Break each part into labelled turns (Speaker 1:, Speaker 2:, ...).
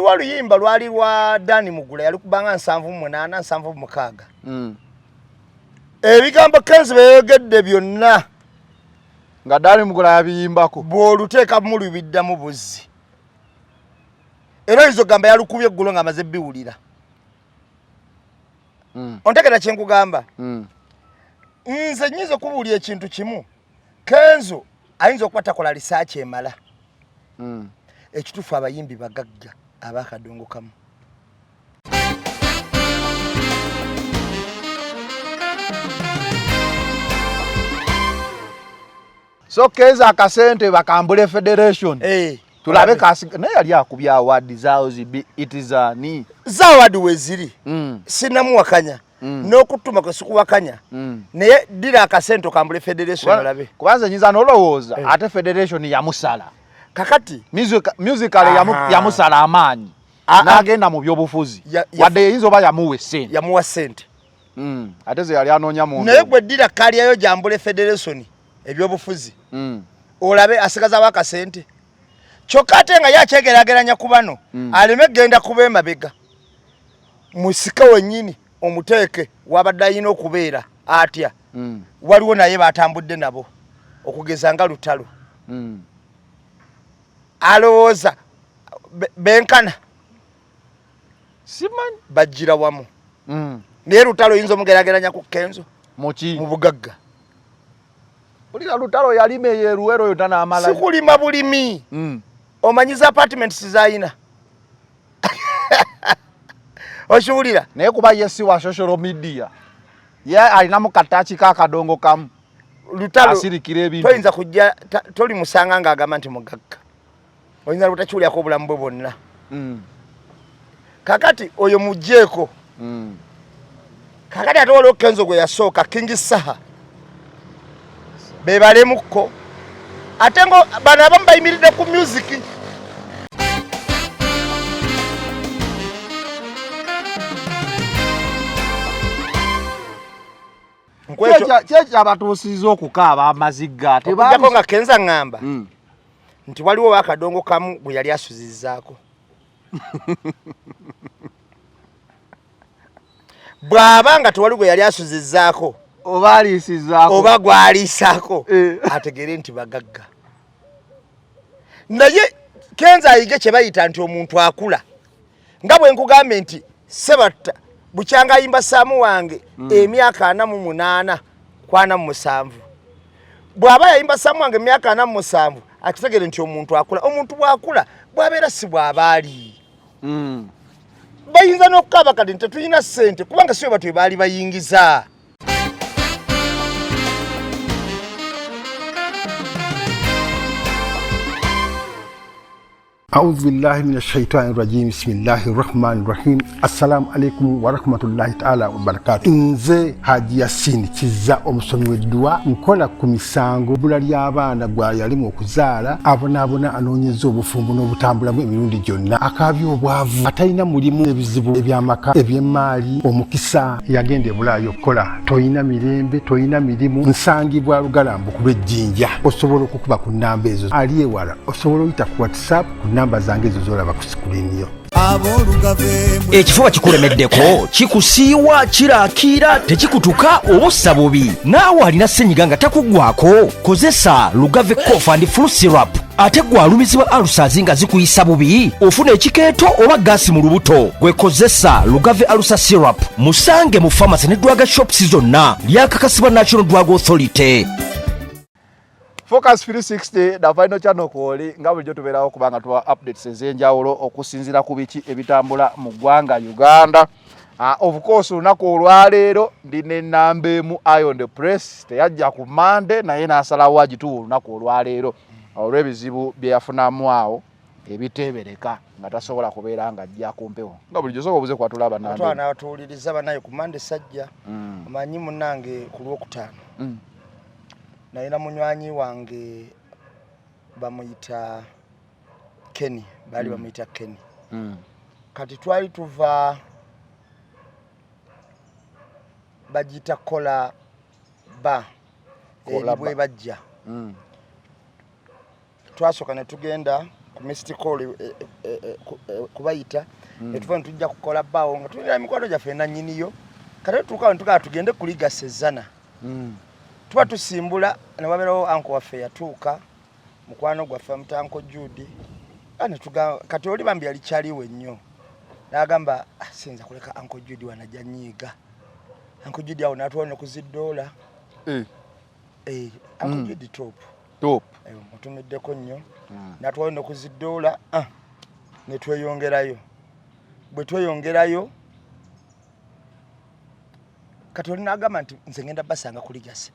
Speaker 1: Waliwo oluyimba lwali lwa Dani Mugula, yali kubanga 78, 76. Ebigambo Kenzo beyogedde byonna
Speaker 2: nga Dani Mugula yabiyimbako,
Speaker 1: bw'oluteeka mu lubiddamu buzzi. Era oyinza okugamba yalukubye eggulo ng'amaze biwulira. Ontegera kye nkugamba? Nze nnyinza okubuulira ekintu kimu, Kenzo ayinza okuba takola lisaaki emala. Ekituufu abayimbi bagagga abakadongo kamu.
Speaker 2: So Kenzo akasente bakambule federation.
Speaker 1: Hey,
Speaker 2: tulabe kasi naye yali akubye award zaawo zibi itizani
Speaker 1: za award weziri. Sinamuwakanya. N'okutuma kwe sikuwakanya. Naye ddira akasente okambule federation olabe.
Speaker 2: Kubanze nyinza n'olowooza ate federation yamusala.
Speaker 1: Kakati
Speaker 2: musically yamusala amaanyi. N'agenda mu byobufuzi. Wadde yinza oba yamuwa essente.
Speaker 1: Yamuwa ssente.
Speaker 2: Ate ze yali anoonya mu.
Speaker 1: Naye gwe ddira kkalyayo gyambule federation ebyobufuzi. Olabe asigazawo akasente. Kyokka ate nga ye akyegeraageranya ku bano, aleme kugenda kuba emabega. Musike wennyini omuteeke wabadde alina okubeera atya. Waliwo naye batambudde nabo okugeza nga Lutalo. Alowooza benkana.
Speaker 2: Simanyi.
Speaker 1: Bajjira wamu. Naye Lutalo oyinza omugerageranya ku Kenzo?
Speaker 2: Muki?
Speaker 1: Mu bugagga.
Speaker 2: Ulira Lutalo yalima eyo Luwero yonna n'amala.
Speaker 1: Sikulima bulimi. Omanyiza apartments z'ayina. Okiwulira?
Speaker 2: Naye kuba ye si wa social media. Ye alinamu kataaki k'akadongo kamu.
Speaker 1: Lutalo
Speaker 2: asirikira ebintu.
Speaker 1: Toyinza kujja toli musanga ng'agamba nti mugagga. Oyinza butakiwulyako obulamu bwe bwonna. Kakati oyo muggyeko. Kakati ate waliwo Kenzo gwe yasooka King Saha. Be balemukko. Ate ngo bano abamu bayimiridde ku music.
Speaker 2: Kyabatuusiza okukaaba amaziga.
Speaker 1: Okuggyako nga Kenzo aŋŋamba nti waliwo wakadongo kamu gwe yali asuzizzaako. Bw'aba nga tewali gwe yali asuzizzaako
Speaker 2: oba aliisizzaako
Speaker 1: oba gw'aliisaako, ategeere nti bagagga. Naye Kenzo ayige kye bayita nti omuntu akula. Nga bwe nkugambye nti Sebatta bukyanga ayimba Saamu wange emyaka 48 ku 47. Bw'aba yayimba Saamu wange emyaka 47, akitegere nti omuntu akula. Omuntu bw'akula bw'abeera si bw'aba ali. Bayinza n'okukaaba kati nti tetulina ssente kubanga si bwe batyo baali bayingiza.
Speaker 3: A'udhu billahi minash shaitani rajim. Bismillahir rahmanir rahim. Assalamu alaikum wa rahmatullahi ta'ala wa barakatuh. Nze Haji Yasin Kizza omusomi w'edduwa, nkola ku misango bbula ly'abaana gwa yalimu okuzaala, abonaabona anoonyeza obufumbo n'obutambulamu emirundi gyonna, akaabya obwavu, atalina mulimu, ebizibu eby'amaka, eby'emmaali, omukisa yagenda e Bulaaya okukola, toyina mirembe, toyina mirimu. Nsangibwa Lugalambu ku lw'Ejjinja. Osobola okukuba ku nnamba ezo, ali ewala osobola oyita ku WhatsApp ku nnamba zange ezo z'olaba ku screen yo.
Speaker 4: Ekifuba kikulemeddeko, kikusiiwa, kirakiira, tekikutuka oba ossa bubi. Naawe alina ssenyiga nga takuggwako, kozesa Lugave Cough and Flu Syrup. Ate gwe alumizibwa ulcers nga zikuyisa bubi, ofuna ekikeeto oba gaasi mu lubuto, gwe kozesa Lugave Ulcer Syrup. Musange mu pharmacy ne drug shops zonna. Lyakakasibwa National Drug Authority.
Speaker 2: Focus 360 the final channel kwoli nga bulijjo tubeerawo kubanga tuwa updates ez'enjawulo okusinziira ku biki ebitambula mu ggwanga Uganda. Of course olunaku olwaleero ndi ne nnamba emu Iron the Press, teyajja ku Monday naye n'asalawo agituwa olunaku olwaleero olw'ebizibu bye yafunamu awo ebiteebereka nga tasobola kubeera nga ajja ku mpewo nga bulijjo. Sooka obuze kwatulaba namba emu.
Speaker 1: Atwana atuwuliriza banaye ku Monday sajja. Omanyi munnange ku Lwokutaano. Nalina munywanyi wange bamuyita Kenny, baali bamuyita Kenny. Kati twali tuva bagiyita Kola Bar,
Speaker 2: Kola
Speaker 1: eri bwe
Speaker 2: Bar.
Speaker 1: bajja. Twasooka ne tugenda Ku missed call kubayita netuva netujja kukola bbaawo nga tulina emikwano gyaffe nanyiniyo. Kati tutuuka netugaa tugende kuligasa ezzana. Tuba tusimbula ne wabeerawo uncle waffe yatuuka, mukwano gwaffe mutanko Jude. Ah, kati oli bambi yali kyaliwe nnyo, n'agamba, "Ah, siyinza kuleka Uncle Jude wanajja nyiiga." Uncle Jude awo n'atuwa ne ku ziddoola. Eh, Uncle Jude top.
Speaker 2: Top.
Speaker 1: Eh, mutumiddeko nnyo. N'atuwayo ne ku ziddoola, ah, ne tweyongerayo. Bwe tweyongerayo kati oli n'agamba nti nze ngenda basanga ku Ligase,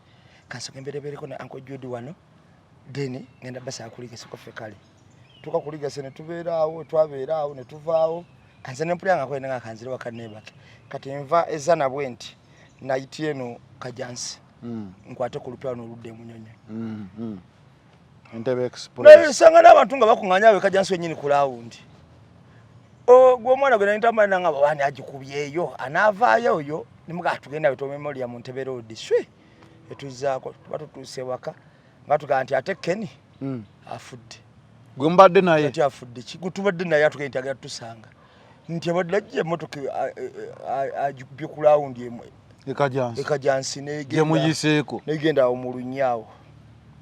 Speaker 1: kansooke mberebereko ne Uncle Jude wano, then ngenda basanga ku Ligase. Koffe kale tuuka ku Ligase ne tubeera awo, twabeera awo ne tuvaawo. Kanze ne mpulira nga kwenda nga kanzire waka neebake. Kati nva ezana bwe nti nayiti eno Kajansi, nkwate ku lupya wano oludda emunyonyo.
Speaker 2: Entebbe Express.
Speaker 1: Naye sanga n'abantu nga bakuŋŋaanya awo e Kajansi wennyini ku laawundi. Gwe omwana gwe nali ntambula nanga bawani agikubyeyo anaavaayo oyo nimugaa tugenda we Memorial mu Ntebe Road swi etuzaako tuba tutuuse waka nga tugamba nti ate Keni afudde.
Speaker 2: Gwe mubadde naye?
Speaker 1: Ati afudde ki? Gwe tubadde naye atugenda nti agenda tusanga nti abadde ajja emmotoka agikubye ku laawundi emu
Speaker 2: Ekajansi.
Speaker 1: Ekajansi.
Speaker 2: Gye muyiseeko.
Speaker 1: Negenda awo mu lunnya awo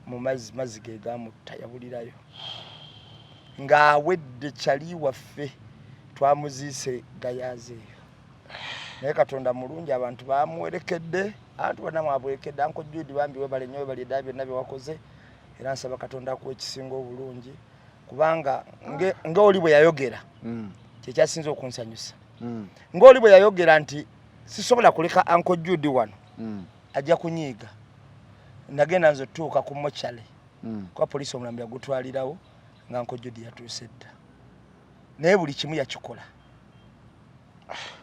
Speaker 1: mu mazzi, mazzi ge gamutta, yabulirayo ng'awedde. Kyali waffe twamuziise Gayaza eyo, naye Katonda mulungi, abantu bamuwerekedde, abantu bonna mwabuwerekedde. Uncle Jude bambi webale nnyo, webale ddala byonna byewakoze, era nsaba Katonda akuwa ekisinga obulungi, kubanga ng'oli bwe yayogera kyekyasinze okunsanyusa, ng'oli bwe yayogera nti sisobola kuleka Uncle Jude wano, ajja kunyiiga. Nagenda nze otuuka ku mochale kuba poliisi omulambi yagutwalirawo nga Uncle Jude yatuuse dda, naye buli kimu yakikola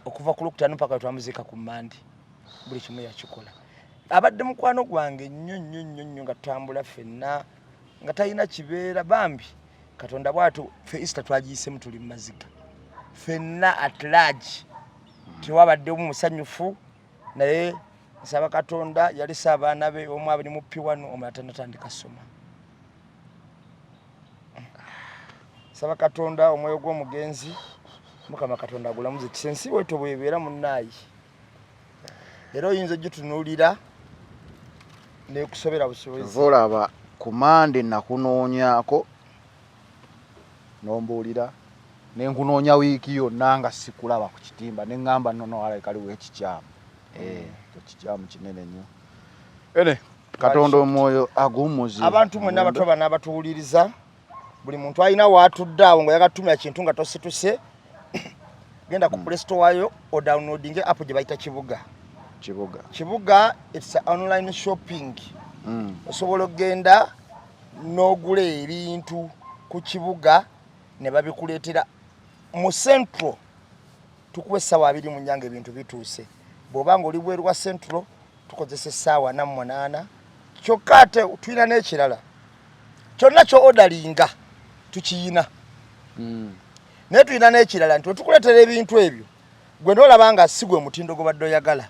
Speaker 1: okuva ku Lwokutaano mpaka twamuziika ku Mandi, buli kimu yakikola. Abadde mukwano gwange nnyo nnyo nnyo nnyo, nga tutambula ffenna, nga talina kibeera. Bambi Katonda bwatu ffe Easter twagiyisemu tuli mu maziga ffenna at large, tewabaddemu musanyufu, naye nsaba Katonda yalisa abaana be, omu abali mu P1, omulala tanatandika soma. Nsaba Katonda omwoyo gw'omugenzi Mukama Katonda agulamuze kisa. Ensi bwetyo bwebeera munnaayi, era oyinza ogitunuulira nekusobera busobozi.
Speaker 2: Ova olaba ku Mande nakunoonyaako nombuulira, nenkunoonya wiiki yonna nga sikulaba ku kitimba, neŋŋamba nono alabika aliwo ekikyamu. Eh, ekyo kikyamu kinene nnyo. Ene Katonda omwoyo aguwummuze.
Speaker 1: Abantu mwenna abato bano abatuwuliriza, buli muntu alina waatudde awo nga oyagala kintu nga tosituse, genda ku Play Store wayo odownloadinge app gye bayita Kibuga.
Speaker 2: Kibuga.
Speaker 1: Kibuga, it's online shopping. Osobola okugenda n'ogula ebintu ku Kibuga ne babikuleetera mu Central. Tukuwa essaawa 24 nga ebintu bituuse. Bw'oba nga oli bweru wa Central, tukozesa essaawa 48. Kyokka ate tulina n'ekirala, kyonna kyo odalinga tukiyina. Naye tulina n'ekirala nti wetukuleetera ebintu ebyo, gwe noolaba nga si gwe mutindo gwe badde oyagala,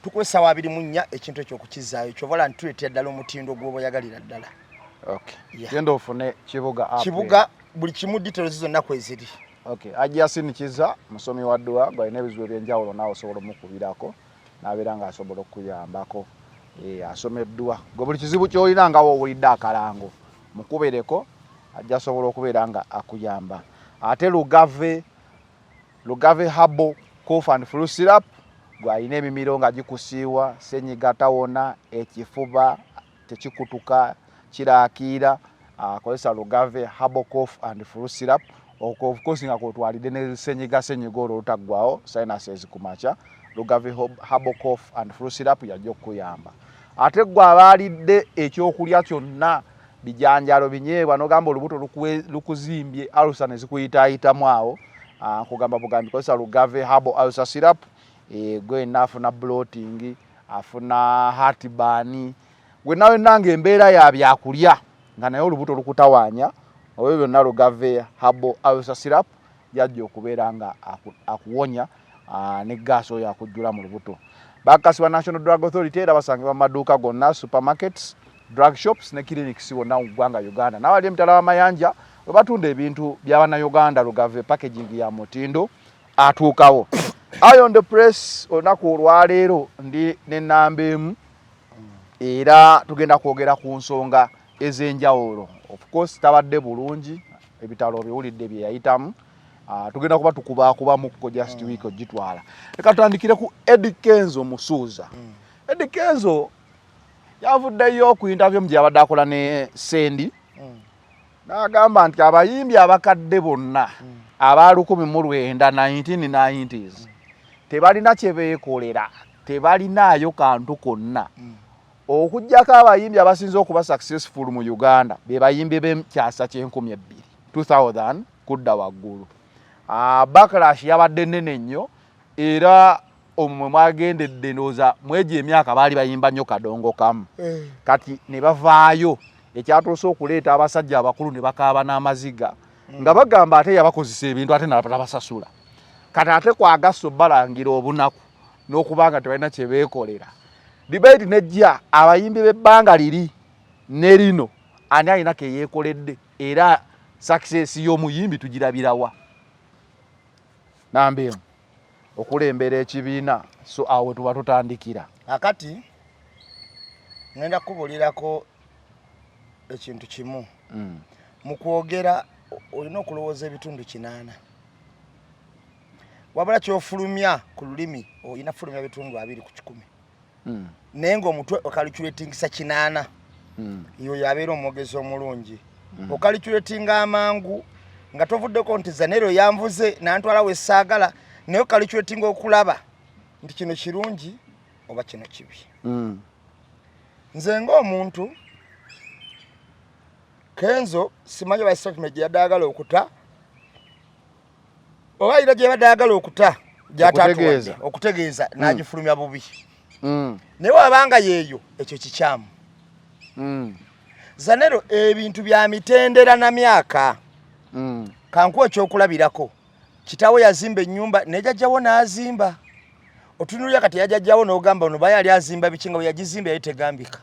Speaker 1: tukuwa essaawa 24 ekintu ekyo okukizaayo. Kyova olaba nti tuleetera ddala omutindo gw'oba oyagalira ddala.
Speaker 2: Okay.
Speaker 1: Yeah.
Speaker 2: Genda ofune Kibuga app.
Speaker 1: Kibuga, buli kimu details zonna kweziri.
Speaker 2: Okay. Ajja sinikiza musomi wa dduwa gwalina ebizibu ebyenjawulo, naawe osobola omukubirako n'abeera ng'asobola okukuyambako. Eh, asoma edduwa, gwe buli kizibu ky'olina nga woowulidde akalango mukubereko, ajja asobola okubeera nga akuyamba. Ate Lugave, Lugave Herbal Cough and Flu Syrup, gwalina emimiro nga gikusiiwa, senyiga tawona, ekifuba tekikutuka, kiraakiira, akozesa Lugave Herbal Cough and Flu Syrup. Of course nga kwotwalidde ne senyiga, senyiga olwo olutaggwawo, sinuses ku makya, Lugave Herbal Cough and Flu Syrup yajja okukuyamba. Ate gwe abaalidde ekyokulya kyonna, bijanjalo, binyeebwa, nogamba olubuto lukuzimbye, ulcer ne zikuyitaayitamu awo, nkugamba bugambi kozesa Lugave Herbal Ulcer Syrup. Eh, gwe yenna afuna bloating, afuna heartburn, gwe nawe nga embeera ya byakulya nga naye olubuto lukutawaanya, obyo byonna Lugave Herbal Ulcer Syrup yajja okubeera nga akuwonya ne gaasi oyo akujjula mu lubuto. Bakakasibwa National Drug Authority era basangibwa mu maduuka gonna, supermarkets, drug shops ne clinics wonna mu ggwanga Uganda. N'abali emitala w'amayanja We batunda ebintu bya Bannayuganda Lugave packaging ya mutindo atuukawo. Eye on the Press olunaku olwaleero ndi n'ennamba emu era tugenda kwogera ku nsonga ez'enjawulo. Of course tabadde bulungi, ebitalo obiwulidde bye yayitamu. Tugenda kuba tukubaakubamuko just week ogitwala. Leka tutandikire ku Eddy Kenzo Musuuza. Eddy Kenzo yavuddeyo ku interview gye yabadde akola ne Sendi n'agamba nti abayimbi abakadde bonna aba 1900 1990s tebalina kye beekolera, tebalinaayo kantu konna, okuggyako abayimbi abasinze okuba successful mu Uganda be bayimbi b'ekyasa ky'enkumi ebbiri, 2000 kudda waggulu. Backlash yabadde nnene nnyo era omwo mwe mwagendedde, ndowooza mwegyo emyaka baali bayimba nnyo kadongo kamu. Kati ne bavaayo ekyatuuse okuleeta abasajja abakulu ne bakaaba n'amaziga nga bagamba ate yabakozesa ebintu ate nabasasula. Kati ate kwagassa obbalangira obunaku n'okuba nga tebalina kye beekolera. Debate nejja, abayimbi b'ebbanga liri ne lino, ani alina ke yeekoledde era success y'omuyimbi tugirabirawa? Namba emu okulembera ekibiina, so awo we tuba tutandikira.
Speaker 1: Akati ngenda kubuulirako ekintu kimu. Mu kwogera olina okulowooza ebitundu 80, wabula kyofulumya ku lulimi olina fulumya bitundu 20%. Naye ng'omutwe ocalculatingisa 80. Yoyo abeera omwogezi omulungi. Ocalculatinga amangu nga tovuddeko nti Zanero yanvuze nantwala wesaagala, naye ocalculatinga okulaba nti kino kirungi oba kino kibi. Nze ng'omuntu, Kenzo simanyi oba statement gye yadde ayagala okuta oba ayina gye yabadde ayagala okuta gy'ataatuwadde.
Speaker 2: Okutegeeza.
Speaker 1: Okutegeeza n'agifulumya bubi. Naye wabanga yeeyo, ekyo kikyamu. Zanero, ebintu bya mitendera na myaka. Kankuwa ekyokulabirako: kitaawe yazimba ennyumba naye jajjawo n'azimba. Otunulira kati yajajjawo n'ogamba ono baye ali azimba biki, nga bwe yagizimba yali tegambika.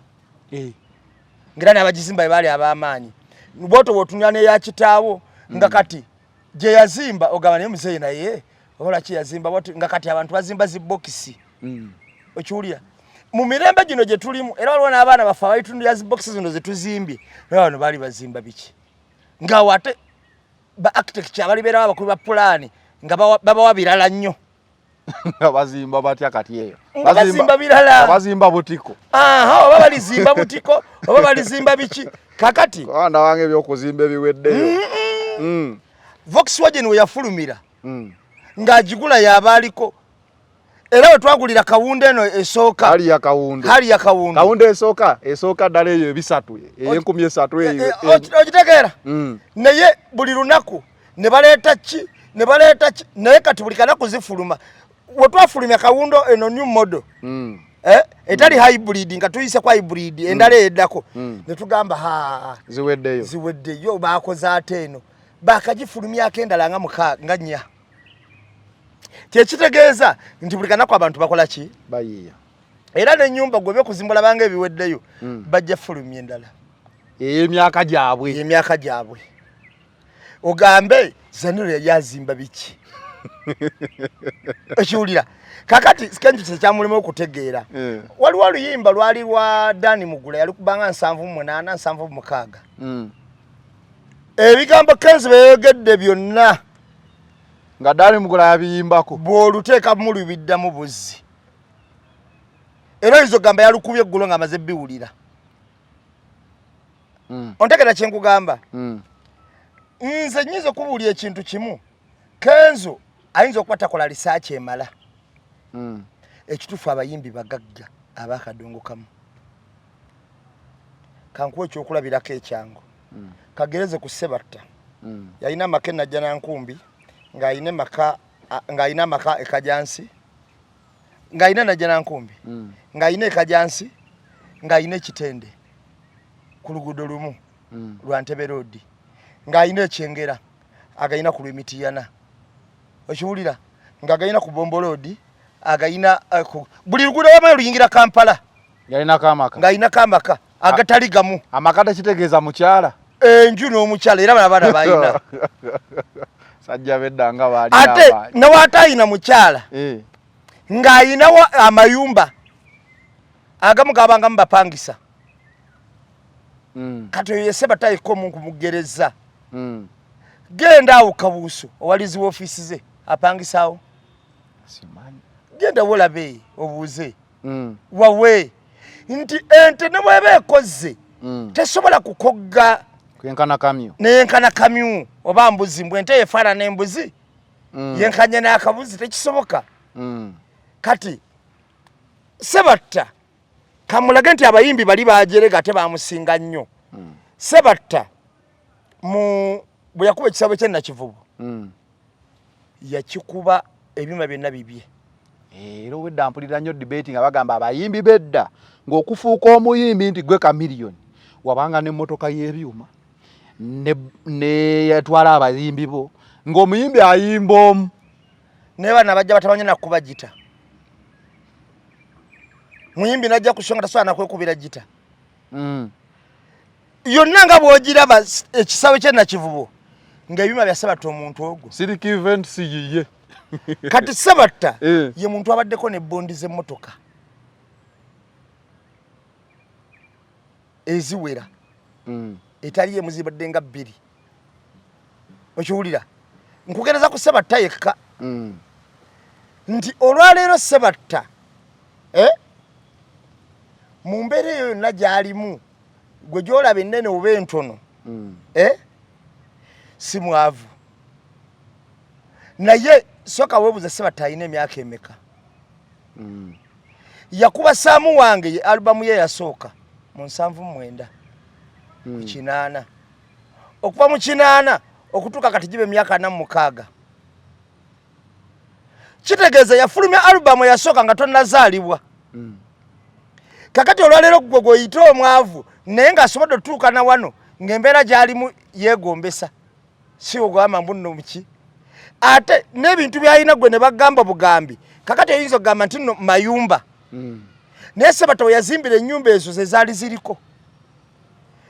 Speaker 1: Ngera n'abagizimba bwe baali ab'amaanyi bwotyo bw'otunula n'eya kitaawo nga kati gye yazimba ogamba naye muzeeyi naye oba lwaki yazimba bwatyo, nga kati abantu bazimba zi bokisi. Okiwulira mu mirembe gino gye tulimu, era waliwo n'abaana baffe abalitundira zi bokisi zino ze tuzimbye, naye bano baali bazimba biki, ng'awo ate ba architecture abalibeerawo abakulu ba pulaani nga babawa birala nnyo.
Speaker 2: Nga bazimba batya kati eyo?
Speaker 1: Nga bazimba birala.
Speaker 2: Nga bazimba butiko.
Speaker 1: Aha, oba balizimba butiko oba balizimba biki kakati.
Speaker 2: Abaana wange ebyokuzimba ebiweddeyo.
Speaker 1: Volkswagen we yafulumira ng'agigula yaba aliko, era we twagulira kawunda eno esooka.
Speaker 2: Hali ya kawundo.
Speaker 1: Hali ya kawundo.
Speaker 2: Kawundo esooka ddala eyo ebisatu ey'enkumi esatu eyo.
Speaker 1: Okitegeera? Naye buli lunaku ne baleeta ki, ne baleeta ki, naye kati buli kanaku zifuluma. We twafulumya kawundo eno new model, etali hybrid, nga tuyise ku hybrid endala eddako, ne tugamba ha,
Speaker 2: ziweddeyo.
Speaker 1: Ziweddeyo, bakoze ate eno bakagifulumyako endala nga mukaaga nga nnya. Kyekitegeeza nti buli kanaku abantu bakola ki?
Speaker 2: Bayiiya.
Speaker 1: Era n'ennyumba gwe byokuzimba banga ebiweddeyo, bajja fulumya endala
Speaker 2: ey'emyaka gyabwe.
Speaker 1: Emyaka gyabwe, ogambe Zanero yali azimba biki? Ekiwulira kakati kenji kyekyamulema okutegeera. Waliwo oluyimba lwali lwa Dani Mugula, yali kubanga 78, 76. Ebigambo Kenzi beyogedde byonna
Speaker 2: nga Dani Mugula yabiyimbako.
Speaker 1: Bw'oluteeka mu lubiddamu buzzi, era oyinza okugamba yalukubye eggulo ng'amaze biwulira. Ontegera kyenkugamba? Nze nyinza okubuulira ekintu kimu: Kenzo ayinza okuba takola research emala. Ekituufu, abayimbi bagagga abakadongo kamu. Kankuwa ekyokulabirako ekyangu. Kagereze ku Sebatta. Yalina amaka enajja nankumbi, ng'alina amaka ng'alina amaka ekajansi, ng'alina najja nankumbi, ng'alina ekajansi, ng'alina ekitende ku luguudo lumu lwa Ntebe Road, ng'alina ekyengera agayina ku lw'emitiyana. Okiwulira? Ng'agayina ku Bombo Road, agayina buli luguudo wamanyi luyingira Kampala.
Speaker 2: Yalinako amaka.
Speaker 1: Ng'alinako amaka agatali gamu.
Speaker 2: Amaka tekitegeeza mukyala.
Speaker 1: Enju n'omukyala era bana baana balina.
Speaker 2: Sajja bedda nga baali
Speaker 1: ate newaatayina mukyala eh. Ng'ayinawo amayumba agamu gabangamu bapangisa. Kati oyo yese batayiko omuntu mugereza. Genda awo Kabuusu owalizi woofiisi ze apangisaawo.
Speaker 2: Simanyi.
Speaker 1: Genda wolabe obuuze. Wawe nti ente ne bweba ekozze tesobola kukogga
Speaker 2: kwenkana kamyu
Speaker 1: neyenkana kamyu oba mbuzi, mbwe ente yefaanana embuzi yenkanye n'akabuzi, tekisoboka. Kati Sebatta kamulage nti abayimbi bali bajerega ate bamusinga nnyo. Sebatta mu bwe yakuba ekisabo kye Nakivubo yakikuba ebyuma byonna bibye.
Speaker 2: Era obwedda mpulira nnyo debate nga bagamba abayimbi bedda ng'okufuuka omuyimbi nti gwe Chameleone wabanga n'emmotoka y'ebyuma neyatwala abayimbi bo ng'omuyimbi ayimba omu.
Speaker 1: Naye bano abajja batamanyi nakuba gita, muyimbi najja kusonga tasobola nakwekubira gita. Yonna nga bw'ogiraba ekisawe kye Nakivubo ng'ebyuma bya Sebatta omuntu ogwo
Speaker 2: Silk event si yiye.
Speaker 1: Kati Sebatta ye muntu abaddeko ne bondi z'emmotoka eziwera. Etali emu, zibadde nga bbiri. Okiwulira, nkugereza ku Sebatta yekka. Nti olwaleero Sebatta eh? Mu mbeera eyo yonna gy'alimu, gwe gy'olaba ennene oba entono, eh? Si mwavu, naye soka weebuze Sebatta alina emyaka emeka? Yakuba Saamu Wange ye alubamu ye yasooka mu 79 ku 80. Okuva mu 80 okutuuka kati giba emyaka 46. Kitegeeza yafulumya alubamu eyasooka nga tonnazaalibwa. Kakati olwaleero gwe gweoyita omwavu naye ng'asobodde otutuuka na wano ng'embeera gy'alimu yeegombesa, si ogamba mbu nno muki, ate n'ebintu by'alina gwe ne bagamba bugambi. Kakati oyinza okugamba nti nno mayumba, naye Sebatta we yazimbira ennyumba ezo ze zaali ziriko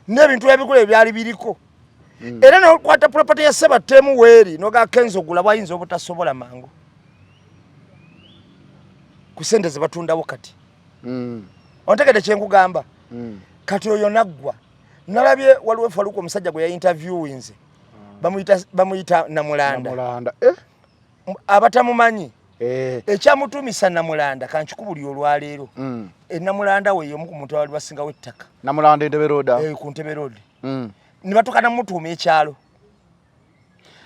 Speaker 1: n'ebintu ebigula ebyali biriko. Era n'okwata property ya Sebatta emu weeri noga Kenzo ogula bwayinza obutasobola mangu ku sente ze batundawo kati. Ontegedde kyenkugamba? Kati oyo naggwa nalabye waliwo Faluku omusajja gwe yainterviewinze, bamuyita Namulanda.
Speaker 2: Namulanda, eh?
Speaker 1: Abatamumanyi ekyamutumisa Namulanda kankikubuli olwaleero. Namulanda we y'omu ku muntu abali basingawo ettaka.
Speaker 2: Namulanda Entebbe Road.
Speaker 1: Ku Ntebe Road. Ne batuuka namutuuma ekyalo.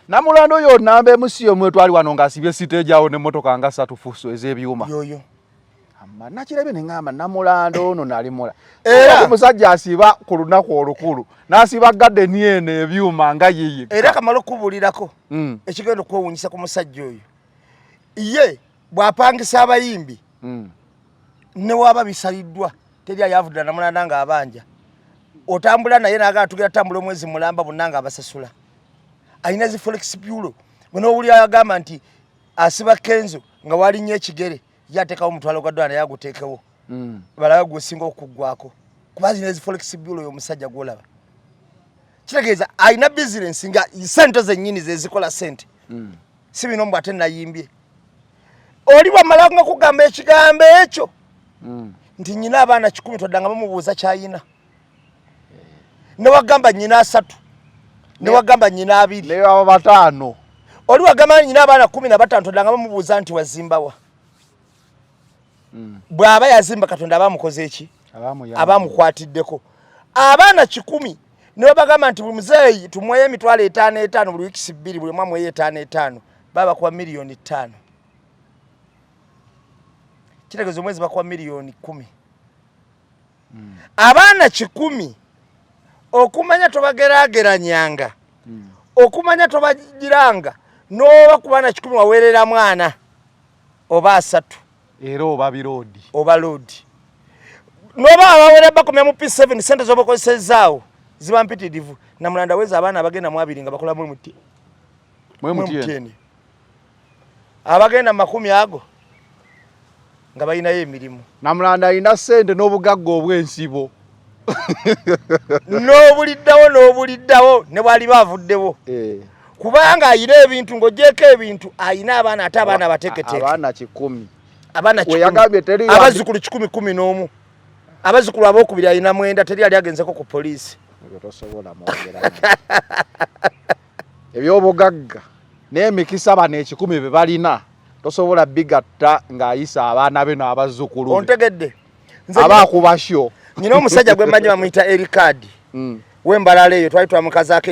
Speaker 2: Namulanda oyo namba emu si yomu etwali wano ng'asibye siteegi awo n'emmotoka nga ssatu fuso ez'ebyuma.
Speaker 1: Yoyo.
Speaker 2: Amma nakirabye ne ŋŋamba Namulanda ono nali mula.
Speaker 1: Era
Speaker 2: omusajja asiba ku lunaku olukulu n'asiba gadeni eno ebyuma nga yiyi.
Speaker 1: Era kamala okubuulirako ekigenda okwewuunyisa ku musajja oyo, ye bw'apangisa abayimbi ne waaba bisaliddwa teri ayavudira Namulanda ng'abanja. Otambula naye n'agala tugenda tambula omwezi mulamba bonna ng'abasasula. Alina zi forex bureau, bwe n'owulira agamba nti asiba Kenzo nga walinnya ekigere ye ateekawo omutwalo gwa dola naye aguteekewo balabe gwesinga okuggwako, kuba zina ezi forex bureau. Oyo omusajja gwolaba kitegeeza alina bizinensi nga sente zennyini zezikola sente. Si bino mbw ate nayimbye oli bwamala nga kugamba ekigambo ekyo nti nyina abaana 100, twaddanga bamubuuza kyayina, newagamba nyina 3, newagamba nyina 2,
Speaker 2: ne baba 5.
Speaker 1: Oli wagamba nyina abaana 15, twaddanga bamubuuza nti wazimbawa? Bw'aba yazimba, Katonda aba amukoze eki? Aba amukwatiddeko. Abaana 100 ne babagamba nti buli muzeeyi tumuweyo 5,000 5 buli wiikisi 2, buli omu amuweyo 5 5, baba bakuwa miliyoni 5. Kitegeeza omwezi bakuwa miliyoni 10. Abaana 100, okumanya tobageraageranyanga, okumanya tobagiranga n'oba ku baana 100 waweerera mwana oba 3.
Speaker 2: Era oba biroodi.
Speaker 1: Oba loodi noba abawera bakomya mu P7, sente zobakozesezaawo ziba mpitirivu. Namulanda weza abaana abagenda mu 20 nga bakola mu muti
Speaker 2: MTN.
Speaker 1: Abagenda mu 10 ago nga balinayo emirimu.
Speaker 2: Namulanda alina sente n'obugagga obw'ensibo.
Speaker 1: N'obuliddawo n'obuliddawo ne bwaliba avuddewo. Kubanga ayina ebintu, ng'ogyeko ebintu ayina abaana, ate abaana bateeketeeke.
Speaker 2: Abaana 100.
Speaker 1: Abaana
Speaker 2: We yagambye teri
Speaker 1: abazzukulu 111, abazzukulu abookubiri ayina 9, teri yali agenzeko ku poliisi.
Speaker 2: Ebyo tosobola mwogera ebyobugagga n'emikisa bano 100 be balina, tosobola bigatta ng'ayisa abaana be n'abazzukulu be.
Speaker 1: Ontegedde? Nze
Speaker 2: Aba akuba syo.
Speaker 1: Nyina omusajja gwe mmanyi bamuyita Erikadi w'embalala eyo, twali twamukazaako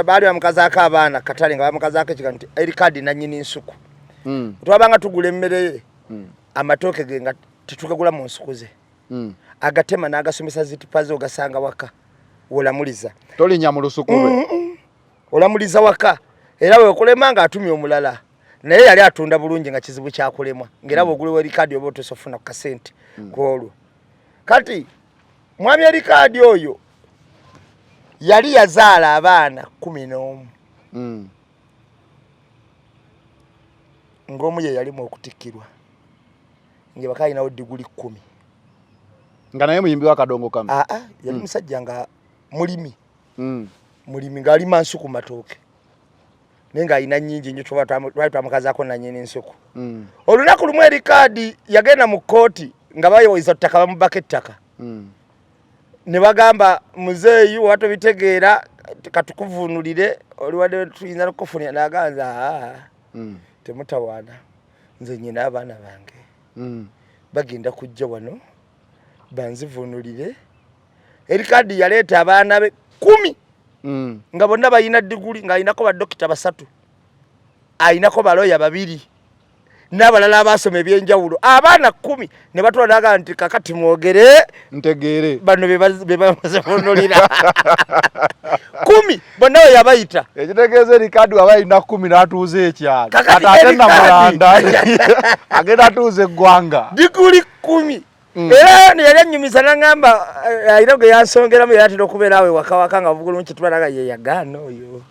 Speaker 1: baali bamukazaako abaana katale nga bamukazaako ekigambo nti Erikadi nannyini nsuku. Twabanga tugula emmere ye, amatooke ge nga tetugagula mu nsuku ze, agatema n'agasomesa zitipa ze, ogasanga waka wolamuliza.
Speaker 2: Tolinnya mu lusuku lwe.
Speaker 1: Olamuliza waka, era wekulema ng'atumya omulala, naye yali atunda bulungi nga kizibu kyakulemwa, ng'era bw'oguliwo Erikadi oba otuuse ofuna ku kasente kwolwo. Kati mwami Erikadi oyo yali yazaala abaana 11, ng'omu ye yalimu okutikkirwa nga baka alinawo diguli 10.
Speaker 2: Nga naye muyimbi wa kadongo kamu?
Speaker 1: Aa, yali musajja nga mulimi, mulimi ng'alima nsuku, matooke, naye ng'alina nnyingi nnyo. Tuba twali twamukazaako nannyini nsuku. Olunaku lumu Erikaadi yagenda mu kkooti nga bayoza ttaka, bamubako ettaka, ne bagamba, "Muzeeyi, oba tobitegeera katukuvunulire, oliwadde tuyinza nokukufunira." Naganza, "Aa, temutawaana, nze nyina abaana bange bagenda kujja wano banzivunulire." Erikaadi yaleeta abaana be 10 nga bonna balina diguli, ng'alinako badokita basatu, ayinako baloya babiri n'abalala abasoma ebyenjawulo, abaana 10, ne batula naga nti, "Kakati mwogere
Speaker 2: ntegeere."
Speaker 1: Bano be bamaze kunulira 10 bonna we yabayita.
Speaker 2: Ekitegeeza Erikadi waba alina 10 n'atuuza ekyalo.
Speaker 1: Kakati
Speaker 2: kati ate
Speaker 1: Erikadi-
Speaker 2: Namulanda agenda atuuza eggwanga.
Speaker 1: Diguli 10. Era ono yali annyumiza naŋŋamba, alina gwe yansongeramu, yali atera okubeera awo ewaka waka nga bugulungi kyetubalaga ye yagaana oyo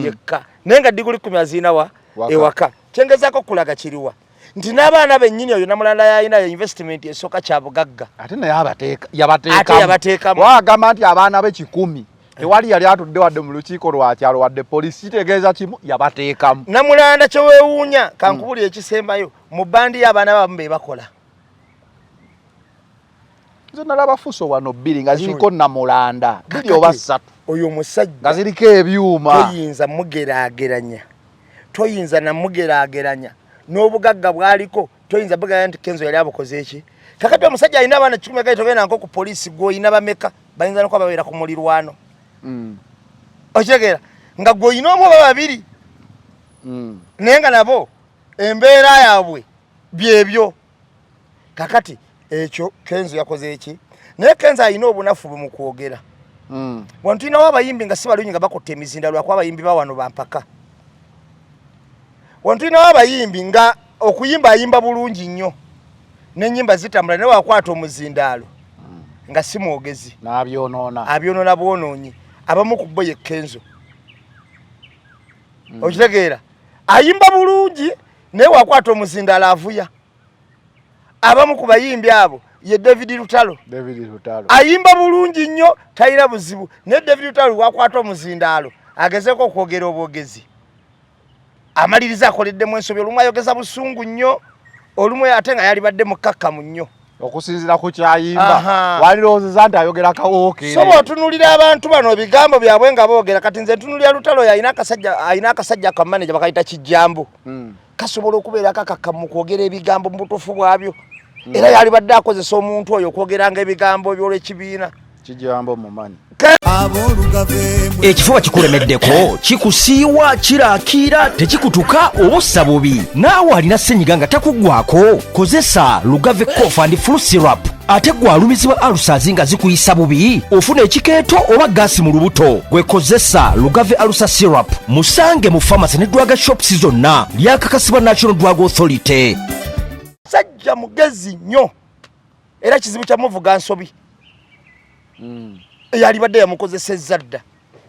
Speaker 1: yekka, naye nga diguli 10 aziina wa?
Speaker 2: Waka.
Speaker 1: Ewaka. Kyengezaako okulaga kiriwa nti n'abaana bennyini oyo Namulanda yalina ye investment esooka kya bugagga.
Speaker 2: Ate naye yabateekamu.
Speaker 1: Ate yabateekamu.
Speaker 2: Wagamba nti abaana be 100 tewali yali atudde wadde mu lukiiko lwa kyalo wadde poliisi, kitegeeza kimu, yabateekamu.
Speaker 1: Namulanda kyeweewuunya, kankubulira ekisembayo, mu bandi y'abaana bamu be bakola.
Speaker 2: Nze nalaba fuso wano bbiri nga ziriko Namulanda, bbiri oba ssatu
Speaker 1: Oyo omusajja
Speaker 2: nga ziriko ebyuma.
Speaker 1: Toyinza mugeraageranya, toyinza namugeraageranya n'obugagga bwaliko, toyinza bugeraageranya nti Kenzo yali abukoze eki. Kakati omusajja alina abaana 100 gali, togenda nko ku poliisi, gwe oyina bameka? Bayinza nokuba babeera ku mulirwano. Okitegeera nga gwe oyina omu oba babiri, naye nga nabo embeera yaabwe byebyo. Kakati ekyo Kenzo yakoze eki, naye Kenzo alina obunafu bwe mu kwogera. Wano tulinawo abayimbi nga si balungi nga bakutta emizinda lwakuba abayimbi ba wano bampaka. Wano tulinawo abayimbi nga okuyimba ayimba bulungi nnyo n'ennyimba zitambula, naye wakwata omuzindaalo nga si mwogezi,
Speaker 2: n'abyonoona.
Speaker 1: Abyonoona bwonoonyi. Abamu ku bo ye Kenzo. Okitegeera, ayimba bulungi naye wakwata omuzindaalo avuya. Abamu ku bayimbi abo ye David Lutalo.
Speaker 2: David Lutalo.
Speaker 1: Ayimba bulungi nnyo, talina buzibu, naye David Lutalo wakwata omuzindaalo agezeeko okwogera obwogezi, amaliriza akoleddemu ensobi. Olumu ayogeza busungu nnyo, olumu ate nga yalibadde mukkakkamu nnyo.
Speaker 2: Okusinziira ku kyayimba, walirowoozeza nti ayogera kawookeere.
Speaker 1: So bw'otunuulira abantu bano, ebigambo byabwe nga boogera, kati nze ntunuulira Lutalo, oyo alina akasajja ka manager bakayita Kijjambu, kasobola okubeera kakakkamu mu kwogera ebigambo mu butuufu bwabyo, era yalibadde akozesa omuntu oyo okwogeranga ebigambo by'olwekibiina.
Speaker 2: Kijambo mumanyi.
Speaker 4: Ekifuba kikulemeddeko, kikusiiwa, kirakiira, tekikutuka oba ossa bubi, naawe alina ssenyiga nga takuggwako, kozesa Lugave Cough and Flu Syrup. Ate gwe alumizibwa ulcers nga zikuyisa bubi, ofuna ekikeeto oba gaasi mu lubuto, gwe kozesa Lugave Ulcer Syrup. Musange mu pharmacy ne drug shops zonna. Lyakakasibwa National Drug Authority.
Speaker 1: Sajja mugezi nnyo, era kizibu kyamuvuga nsobi. Yalibadde yamukozesezza dda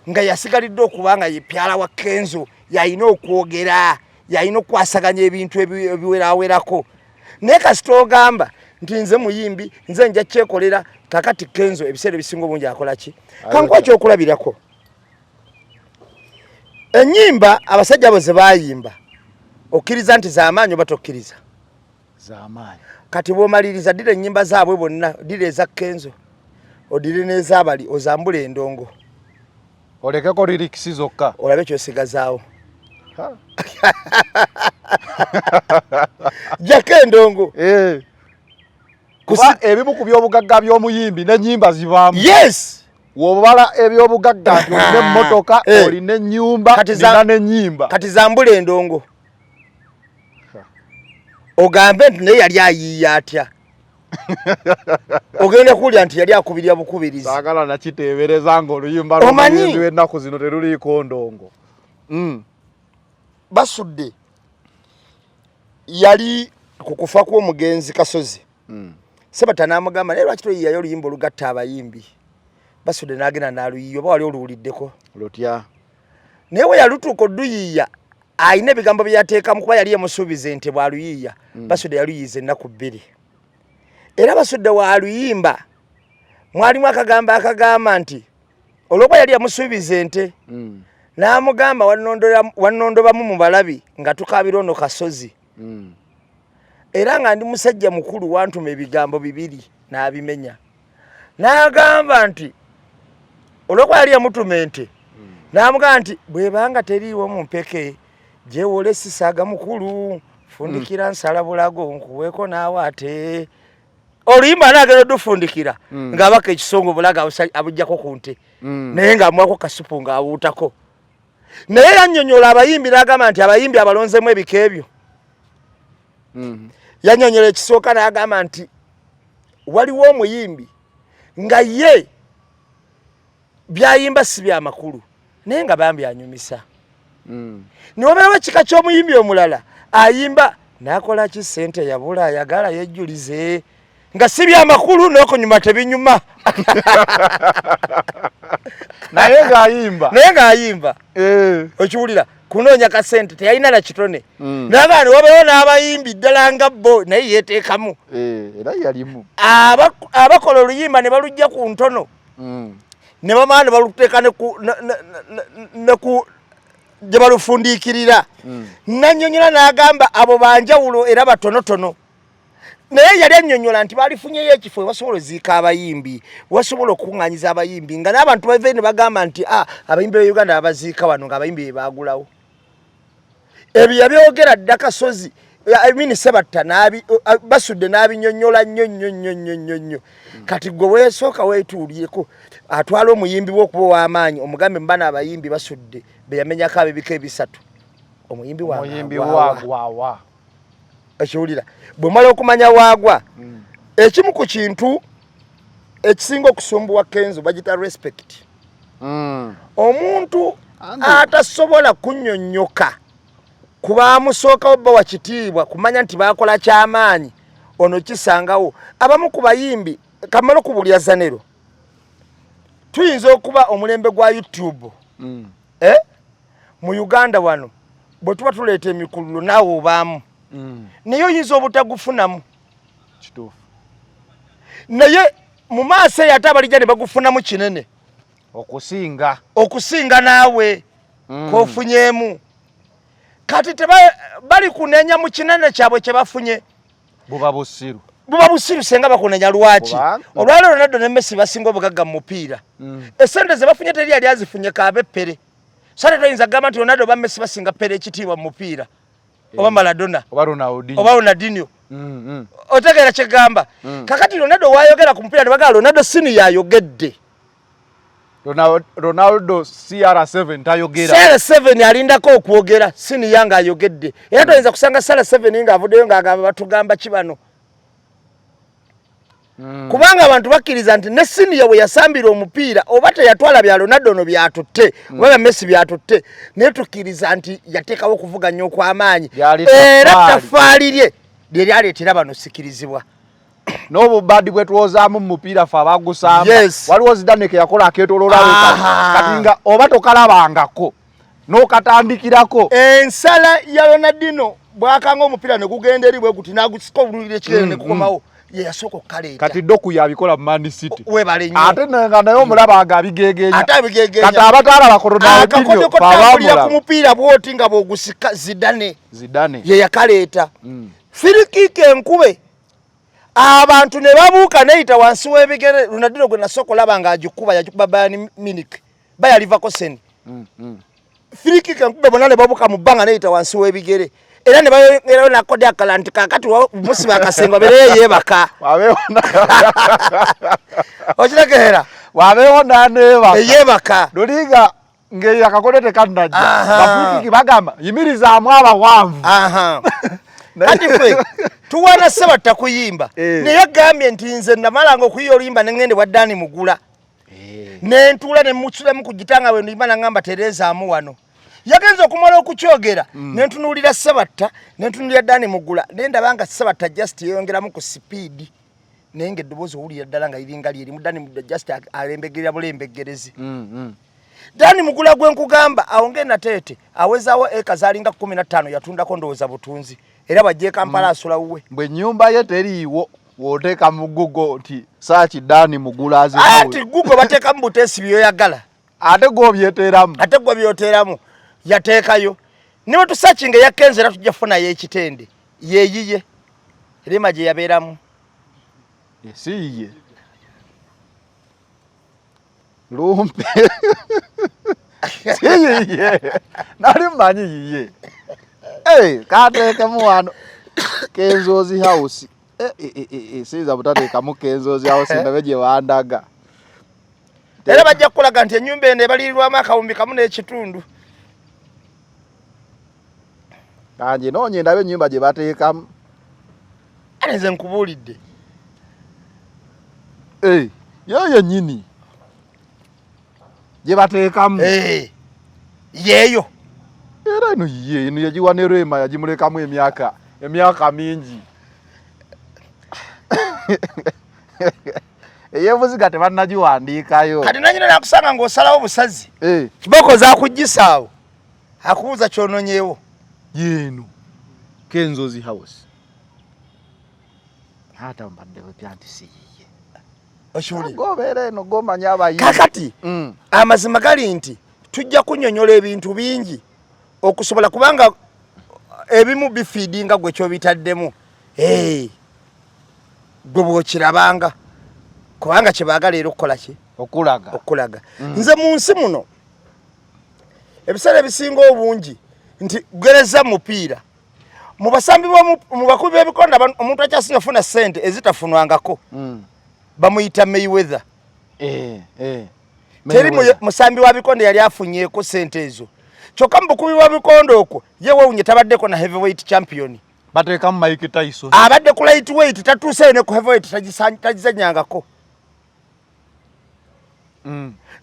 Speaker 1: nga yasigalidde okuba nga yepyala wa Kenzo, yalina okwogera, yalina okukwasaganya ebintu ebiwerawerako, naye kasita ogamba nti nze muyimbi, nze nja kyekolera. Kakati Kenzo ebiseera ebisinga obungi akola ki? Kankuwa ekyokulabirako, ennyimba abasajja abo ze baayimba, okkiriza nti z'amaanyi oba tokkiriza?
Speaker 2: Z'amaanyi.
Speaker 1: Kati bw'omaliriza, ddira ennyimba zaabwe bonna, ddira eza Kenzo, odire n'ezabali, ozambule endongo.
Speaker 2: Olekeko lyrics zokka.
Speaker 1: Olabe kyosigazaawo. Jjako endongo.
Speaker 2: Kuba ebimu ku byobugagga by'omuyimbi n'ennyimba zibaamu.
Speaker 1: Yes.
Speaker 2: Wobala ebyobugagga nti olina emmotoka, olina ennyumba, nina n'ennyimba.
Speaker 1: Kati zambula endongo ogambe nti naye yali ayiiya atya? Ogenda kuwulira nti yali akubirira bukubirizi.
Speaker 2: Saagala nakiteebereza ng'oluyimba lw'omuyimbi w'ennaku zino teruliiko ndongo.
Speaker 1: Basudde yali ku kufa kw'omugenzi Kasozi. Sebatta n'amugamba, naye lwaki toyiyayo oluyimba olugatta abayimbi? Basudde n'agenda n'aluyiya. Oba wali oluwuliddeko?
Speaker 2: Lutya?
Speaker 1: Naye we yalutuuka oduyiiya, alina ebigambo bye yateekamu, kuba yali yamusuubiza ente bw'aluyiiya. Basudde yaluyiiza ennaku 2, era Basudde w'aluyimba mwalimu akagambo akagamba nti olwokuba yali yamusuubiza ente, n'amugamba, "Wannondobamu mu balabi nga tukaabira ono Kasozi, era nga ndi musajja mukulu, wantuma ebigambo bibiri." N'abimenya n'agamba nti olwokuba yali yamutuma ente, n'amugamba nti bwebanga teriiwo mu mpeke gyewola esisaaga mukulu, fundikira nsala bulago nkuweeko naawe. Ate oluyimba naagenda odufundikira ng'abaka ekisongo bulago abuggyako ku nte, naye ng'amuwako kasupu ng'awuutako. Naye yannyonnyola abayimbi n'agamba nti abayimbi abalonzemu ebika ebyo. Yannyonnyola ekisooka n'agamba nti waliwo omuyimbi nga ye byayimba si byamakulu, naye nga bambi anyumisa. Niwabeerawo ekika ky'omuyimbi omulala ayimba n'akola ki, sente yabula, ayagala yejjulize, nga si byamakulu n'okunyuma tebinyuma.
Speaker 2: Naye ng'ayimba.
Speaker 1: Naye ng'ayimba. Okiwulira, kunoonya kasente, teyalina na kitone. N'abaana wabeewo n'abayimbi ddala nga bo naye yeeteekamu.
Speaker 2: Era yalimu.
Speaker 1: Abakola oluyimba ne balujja ku ntono, ne bamala ne baluteeka ne ku gye balufundiikirira. Nannyonnyola n'agamba abo banjawulo era batonotono, naye yali annyonnyola nti balifunyeyo ekifo webasobola oziika abayimbi, wasobola okukuŋŋaanyiza abayimbi, nga n'abantu bave ne bagamba nti ah, abayimbi be Uganda babaziika wano, ng'abayimbi be baagulawo. Ebyo yabyogera dda Kasozi, I mean Sebatta, Basudde n'abinyonnyola nnyo nnyo nnyo nnyo nnyo nnyo. Kati gwe weesooka weetuulireko atwala omuyimbi we okuba ow'amaanyi, omugambe mubano abayimbi Basudde be yamenyako ab'ebika ebisatu, omuyimbi
Speaker 2: wange wagwawa.
Speaker 1: Ekiwulira bwe mala okumanya waagwa. Ekimu ku kintu ekisinga okusumbuwa Kenzo bagita respect. Omuntu atasobola kunnyonnyoka kubamusookawo bawa kitiibwa, kumanya nti bakola kyamaanyi, ono kisangawo abamu ku bayimbi. Kamala okubulya zanero, tuyinza okuba omulembe gwa YouTube. Eh? Mu Uganda wano bwe tuba tuleeta emikululo naawe obaamu, naye oyinza obutagufunamu.
Speaker 2: Kituufu.
Speaker 1: Naye mu maaso eyo ate abalijja ne bagufunamu kinene
Speaker 2: okusinga.
Speaker 1: Okusinga naawe kofunyeemu. Kati teba bali kunenya mu kinene kyabwe kye bafunye.
Speaker 2: Buba busiru.
Speaker 1: Buba busiru senga bakunenya. Lwaki? Olwaleero Ronaldo ne Messi basinga obugagga mu mupiira. Esente ze bafunye teri yali azifunye kaabe Pele. Sale toyinza kugamba nti Ronaldo oba Messi basinga Pele ekitiibwa mu mupiira, oba Maradona.
Speaker 2: Oba Ronaldinho.
Speaker 1: Oba Ronaldinho. Otegeera kyegamba? Kakati Ronaldo wayogera ku mupiira ne bagamba Ronaldo sini yayogedde.
Speaker 2: Ronaldo CR7 tayogera.
Speaker 1: CR7 alindako okwogera sini yange ayogedde. Era toyinza kusanga CR7 ng'avuddeyo ng'agamba batugamba ki bano. Kubanga abantu bakkiriza nti ne siniya bwe yasambira omupiira oba teyatwala bya Ronaldo no byatutte, oba bya Messi byatutte, naye tukkiriza nti yateekawo okuvuganya okw'amaanyi, era taffaali lye lye lyaleetera bano sikirizibwa.
Speaker 2: N'obubadi bwe twozaamu mu mupiira fe abagusamba. Waliwo Zidane ke yakola akeetoloola, kati nga oba tokalabangako n'okatandikirako.
Speaker 1: Ensala ya Ronaldinho bwakanga omupiira ne gugenda eri bwe guti n'agusika obululira ekirere ne gukomawo. Ye yasooka okukaleeta.
Speaker 2: Kati Doku yabikola mu Man City.
Speaker 1: Webale nnyo.
Speaker 2: Ate nga naye omulaba nga abigeegeenya.
Speaker 1: Ate abigeegeenya.
Speaker 2: Kati abataalaba ku Ronaldinho
Speaker 1: Akakodyo kotambulira ku mupiira bw'oti nga bw'ogusika Zidane.
Speaker 2: Zidane.
Speaker 1: Ye yakaleeta. Free kick enkube. Abantu ne babuuka neyita wansi w'ebigere. Ronaldinho gwe nasooka olaba ng'agikuba yagikuba Bayern Munich. Bayer Leverkusen. Free kick enkube bonna ne babuuka mu bbanga neyita wansi w'ebigere. Era ne bayongerayo n'akodi akalala nti kaakati musiba akasengo abeereyo yeebaka. Okitegeera?
Speaker 2: Wabeewo n'aneebaka.
Speaker 1: Eyeebaka.
Speaker 2: Lulinga ng'eyo akakodo tekannajja. Ba free kick bagamba yimirizaamu abawanvu.
Speaker 1: Kati ffe tuwaana Ssebatta kuyimba. Naye agambye nti nze namalanga okuyiya oluyimba ne ŋŋenda ewa Dani Mugula. Ne ntuula ne mmusulamu ku gita nga bwe ndiyimba n'aŋŋamba tereezaamu wano. Yagenze okumala okukyogera ne ntunuulira Ssebatta ne ntunuulira Dani Mugula ne ndaba nga Ssebatta just yeeyongeramu ku sipiidi naye ng'eddoboozi owulira ddala nga liringa lyerimu. Dani Mugula just alembegerera bulembegerezi. Dani Mugula gwe nkugamba awo ng'e Nateete awezaawo eka zaalinga 15 yatundako ndowooza butunzi era bw'ajja e Kampala asula wuwe.
Speaker 2: Mbwe ennyumba ye teriiwo w'oteeka mu Google nti search Dani Mugula azihawe.
Speaker 1: Anti Google bateekamu buteesi by'oyagala.
Speaker 2: Ate gwe obyeteeramu.
Speaker 1: Ate gwe byoteeramu yateekayo. Ne bwe tusakinga eya Kenzo era tujja kufunayo ekitende. Yeeyiye. Rema gye yabeeramu.
Speaker 2: Si yiye. Lumpe. Si yiye. Nali mmanyi yiye. Kateekemu wano. Kenzo's house. Siyinza butateekamu Kenzo's house ndabe gye bandaga.
Speaker 1: Era bajja kukulaga nti ennyumba eno ebalirirwamu 2,500 n'ekitundu.
Speaker 2: Kange noonye ndabe ennyumba gye bateekamu.
Speaker 1: Ate nze nkubuulidde.
Speaker 2: Yo yennyini gye bateekamu.
Speaker 1: Yeeyo.
Speaker 2: Era eno yiye, eno yagiwa ne Rema yagimulekamu emyaka mingi. Eyeebuziga tebannagiwandiikayo.
Speaker 1: Kati nanyina nakusanga ng'osalawo busazi. Kibooko zaakuggyisaawo. Akubuuza ky'ononyeewo.
Speaker 2: Yeeno Kenzo's house. Ate mbadde bupya nti si yiye.
Speaker 1: Okiwulira?
Speaker 2: Gobeera eno gomanya abayimbi.
Speaker 1: Kaakati, amazima gali nti tujja kunnyonnyola ebintu bingi okusobola kubanga ebimu bifiidinga gwe ky'obitaddemu. Gwe bw'okirabanga kubanga kye baagala era okukola ki?
Speaker 2: Okulaga.
Speaker 1: Okulaga. Nze mu nsi muno ebiseera ebisinga obungi nti gereza mupiira mu basambi mu bakubi b'ebikonde omuntu akyasinga kufuna ssente ezitafunwangako bamuyita Mayweather. Teri musambi wa bikonde yali afunyeeko ssente ezo. Kyokka mu bukubi bwa bikonde okwo ye weewuunye tabaddeko na heavyweight champion.
Speaker 2: Bateekamu Mike Tyson.
Speaker 1: Abadde ku lightweight tatuuseeyo ne ku heavyweight tagizannyangako.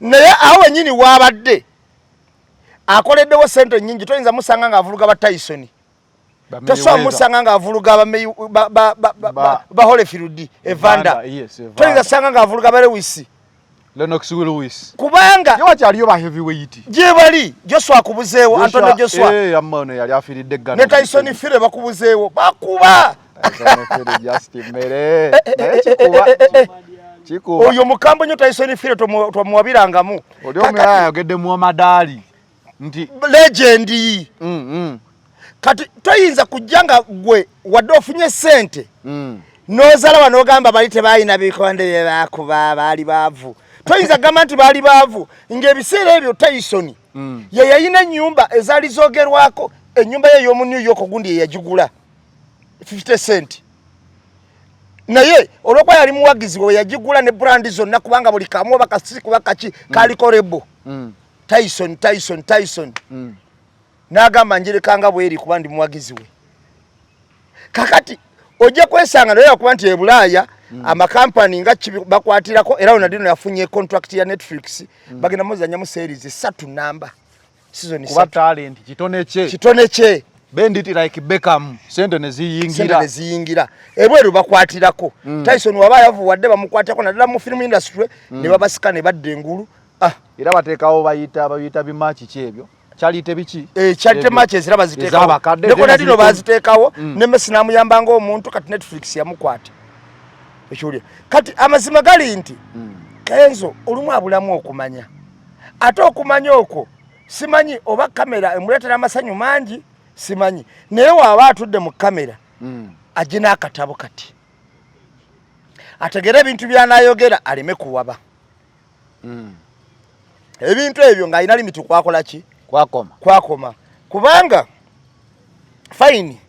Speaker 1: Naye awo wennyini waabadde akoleddewo ssente nnyingi, toyinza musanga ng'avuluga ba Tyson. Tosobola musanga ng'avuluga ba Holyfield, Evander. Toyinza sanga ng'avuluga ba Lewis.
Speaker 2: Lennox Lewis.
Speaker 1: Kubanga
Speaker 2: Ye wakyaliyo ba heavyweight.
Speaker 1: Gye bali Joshua akubuzeewo, Anthony Joshua.
Speaker 2: Amma ono yali afiiridde Ghana.
Speaker 1: Ne Tyson Fury bakubuzeewo. Bakuba.
Speaker 2: Tyson Fury just mmere. Naye kikuba. Kikuba.
Speaker 1: Oyo mukambwe nnyo Tyson Fury tomuwabirangamu.
Speaker 2: Oli omulala ayogedde Muhammad Ali nti
Speaker 1: legend. Kati toyinza kujja nga gwe wadde ofunye ssente. N'ozala wano n'ogamba bali tebalina bikonde bye baakuba, baali baavu. Toyinza kugamba nti baali baavu ng'ebiseera ebyo Tyson ye yalina ennyumba ezaali zoogerwako, ennyumba ye ey'omu New York gundi ye yagigula 50 cent. Naye olw'okuba yali muwagizi we yagigula ne brand zonna kubanga buli kamu oba kasi kuba kaki kaliko lebo. Tyson, Tyson, Tyson. N'agamba njirekanga bweri kuba ndi muwagizi we. Kakati ojja kwesanga naye okuba nti e Bulaaya amakampani nga bakwatirako, era Ronaldinho yafunye contract ya Netflix, bagenda muzannyamu series 3 namba. Season
Speaker 2: Kuba
Speaker 1: 3.
Speaker 2: talent kitone kye.
Speaker 1: Kitone kye.
Speaker 2: Bend it like Beckham, sente ne ziyingira.
Speaker 1: Sente ne ziyingira. Ebweru bakwatirako. Tyson waba yavuwadde bamukwatirako naddala mu film industry ne babasika ne badda engulu.
Speaker 2: Era bateekawo bayita bimaaki ki ebyo? Charity biki?
Speaker 1: Charity
Speaker 2: Ebyo.
Speaker 1: matches era baziteekawo.
Speaker 2: Ez'abakadde,
Speaker 1: Ne Ronaldinho
Speaker 2: ziriko.
Speaker 1: baziteekawo, ne Messi n'amuyamba ng'omuntu, kati Netflix yamukwata. Ekiwulira kati amazima gali nti Kenzo olumu abulamu okumanya, ate okumanya okwo simanyi oba kamera emuleetera amasanyu mangi, simanyi, naye waaba atudde mu kamera ajje n'akatabo kati ategere ebintu byanayogera aleme kuwaba. Ebintu ebyo ng'alina limit kwakola ki,
Speaker 2: kwakoma,
Speaker 1: kwakoma, kubanga fine,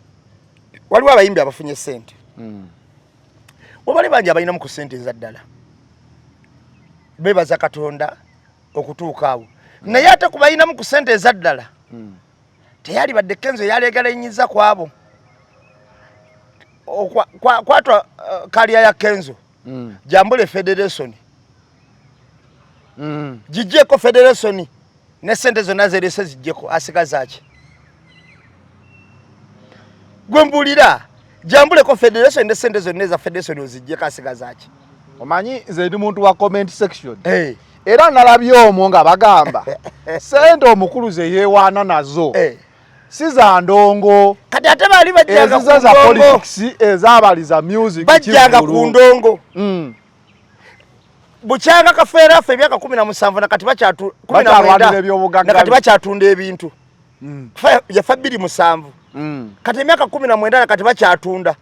Speaker 1: waliwo abayimbi abafunye sente, webali bangi abalinamu ku sente eza ddala, bebaza Katonda okutuuka awo, naye ate ku balinamu ku sente eza ddala, teyali badde Kenzo yalegalanyiza ku abo. Kwatwa career ya Kenzo, jambule federation, gijjeko federation ne sente zonna zerese zijjeko, asigaza ki? Gwe mbulira, jambuleko federation ne sente zonna eza federation ozijjeko, asigaza ki?
Speaker 2: Omanyi nze ndi muntu wa comment section.
Speaker 1: Hey.
Speaker 2: Era nalabye omwo nga bagamba sente omukulu ze yeewaana nazo si za ndongo.
Speaker 1: Kati ate baali bajjanga
Speaker 2: ezize za
Speaker 1: ku ndongo.
Speaker 2: Politics ezabaliza music.
Speaker 1: Bajjanga ku
Speaker 2: kivvulu.
Speaker 1: ndongo. Bukyanga Kafeero affe emyaka 17 nakati bakyatu kumi na
Speaker 2: Bakyalwanira
Speaker 1: mwenda,
Speaker 2: ebyobugagga.
Speaker 1: Nakati bakyatunda ebintu. Yafa 2007, kati emyaka 19 nakati bakyatunda.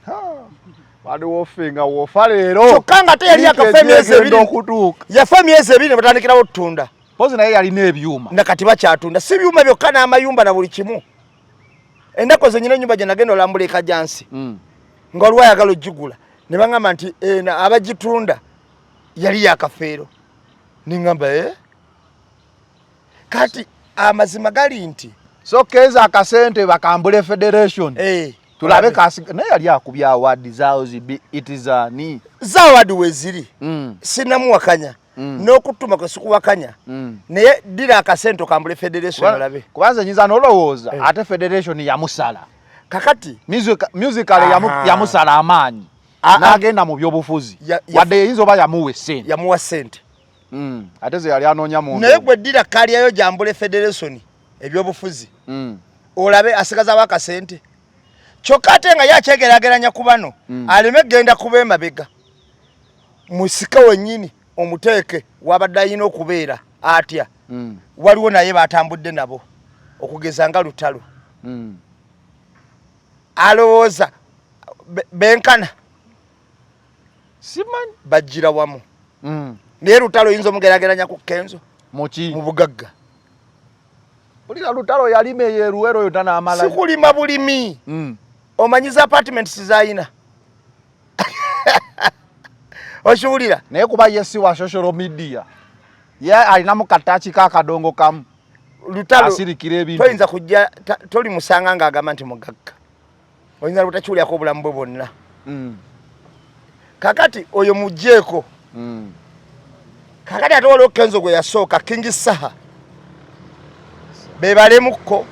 Speaker 2: Waliwo ffe nga wofa leero,
Speaker 1: Kyokka nga ate yali akafa emyezi
Speaker 2: egenda
Speaker 1: 2
Speaker 2: okutuuka.
Speaker 1: Yafa emyezi 2 ne batandikirawo okutunda.
Speaker 2: Pozi naye yalina ebyuma.
Speaker 1: Nakati bakyatunda, si byuma byokka, n'amayumba na buli kimu. Ennaku zenyina ennyumba gye nagenda olambula ekajansi, nga waliwo ayagala ogigula ne baŋŋamba nti eno abagitunda yali yakafeero, neŋŋamba eh? Kati amazima gali nti
Speaker 2: So Kenzo akasente bakambule federation, tulabe kasi naye yali akubya award zaawo zibi itizani.
Speaker 1: Za award weziri, sinamuwakanya, n'okutuma kwe sikuwakanya, naye ddira akasente okambule federation olabe.
Speaker 2: Kubanze nyinza n'olowooza ate federation yamusala.
Speaker 1: Kakati
Speaker 2: Musical yamusala amaanyi n'agenda mu byobufuzi, wadde yeyinza oba yamuwa essente.
Speaker 1: Yamuwa sente.
Speaker 2: Ate ze yali anoonya mu
Speaker 1: Naye gwe ddira career yo, jambule federation ebyobufuzi, olabe asigazawo akasente. Kyokka ate nga ye akyegerageranya ku bano, aleme genda kuba emabega, musike wennyini omuteeke wabadde alina okubeera atya. Waliwo naye batambudde nabo okugeza nga Lutalo, alowooza benkana?
Speaker 2: Simanyi.
Speaker 1: Bajjira wamu, naye Lutalo oyinza omugerageranya ku Kenzo
Speaker 2: muki?
Speaker 1: Mu bugagga.
Speaker 2: Pulira, Lutalo yalima eyo eruwero yonna n'amala.
Speaker 1: Sikulima bulimi, omanyiza apartments zayina, okiwulira?
Speaker 2: Naye kuba ye si wa social media, ye alinamu kataki kakadongo kamu.
Speaker 1: Lutalo
Speaker 2: asirikira ebintu.
Speaker 1: Toyinza kujja toli musanga ng'agamba nti mugagga, oyinza butakiwulyako obulamu bwe bwonna. Kakati oyo mugjeeko. Kakati ate waliwo Kenzo gwe yasooka, King Saha, bebalemukko,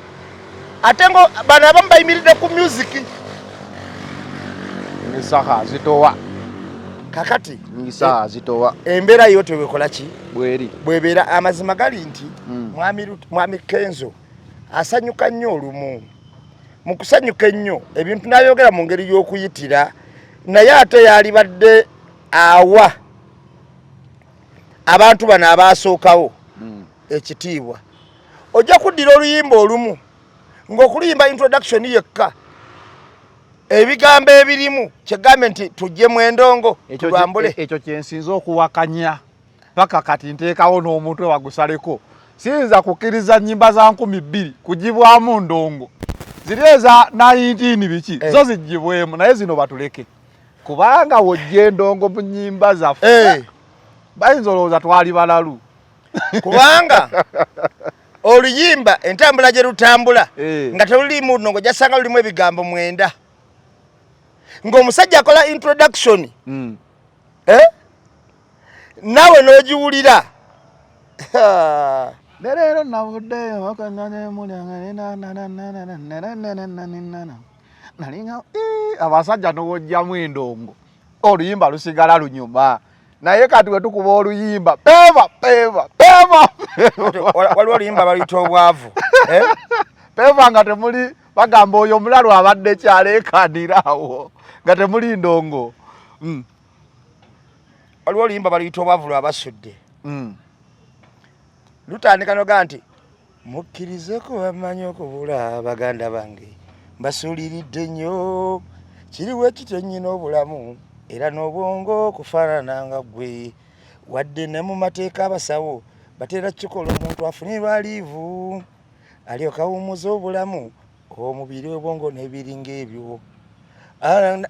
Speaker 1: ate ngo bano abamu bayimiridde ku music.
Speaker 2: Saha azitowa.
Speaker 1: Kakati
Speaker 2: Saha azitowa.
Speaker 1: Embeera yo tewekola ki?
Speaker 2: Bweri.
Speaker 1: Bwebeera amazima gali nti mwami Kenzo asanyuka nnyo olumu, mu kusanyuka ennyo ebintu n'ayogera mu ngeri y'okuyitira, naye ate yalibadde awa abantu bano abaasookawo ekitiibwa. Ojja kuddira oluyimba olumu ng'okuluyimba introduction yekka, ebigambo ebirimu kyegambe nti tujje mu endongo tulwambule.
Speaker 2: Ekyo kyensinza okuwakanya paka kati, nteekawo n'omutwe wagusaleko. Siyinza kukkiriza nnyimba za 2000 kugibwamu ndongo. Ziri eza 19 biki, zo zigibwemu, naye zino batuleke, kubanga wojja endongo mu nnyimba zaffe, bayinza olowooza twali balalu.
Speaker 1: Kubanga oluyimba entambula gye lutambula nga telulimu ndongo, jasanga lulimu ebigambo 9, ng'omusajja akola introduction, eh? Naawe n'ogiwulira.
Speaker 2: Ne leero navuddeyo nalinga abasajja nowojjamu endongo, oluyimba lusigala lunyuma, naye kati we tukuba oluyimba peva peva peva.
Speaker 1: Waliwo oluyimba baluyita obwavu, eh?
Speaker 2: Peva nga temuli, bagamba oyo omulalu abadde kyaleekanirawo nga temuli ndongo.
Speaker 1: Waliwo oluyimba baluyita Obwavu Lwabasudde. Lutandika noga nti mukkirize bamanyi okubula, baganda bange mbasuuliridde nnyo, kiriwo ekityo nnyina obulamu era n'obwongo okufaanana nga ggwe, wadde ne mu mateeka abasawo batera kikola omuntu afunirwa leave alyoka awummuza obulamu, omubiri, obwongo n'ebiringa ebyo. Ah,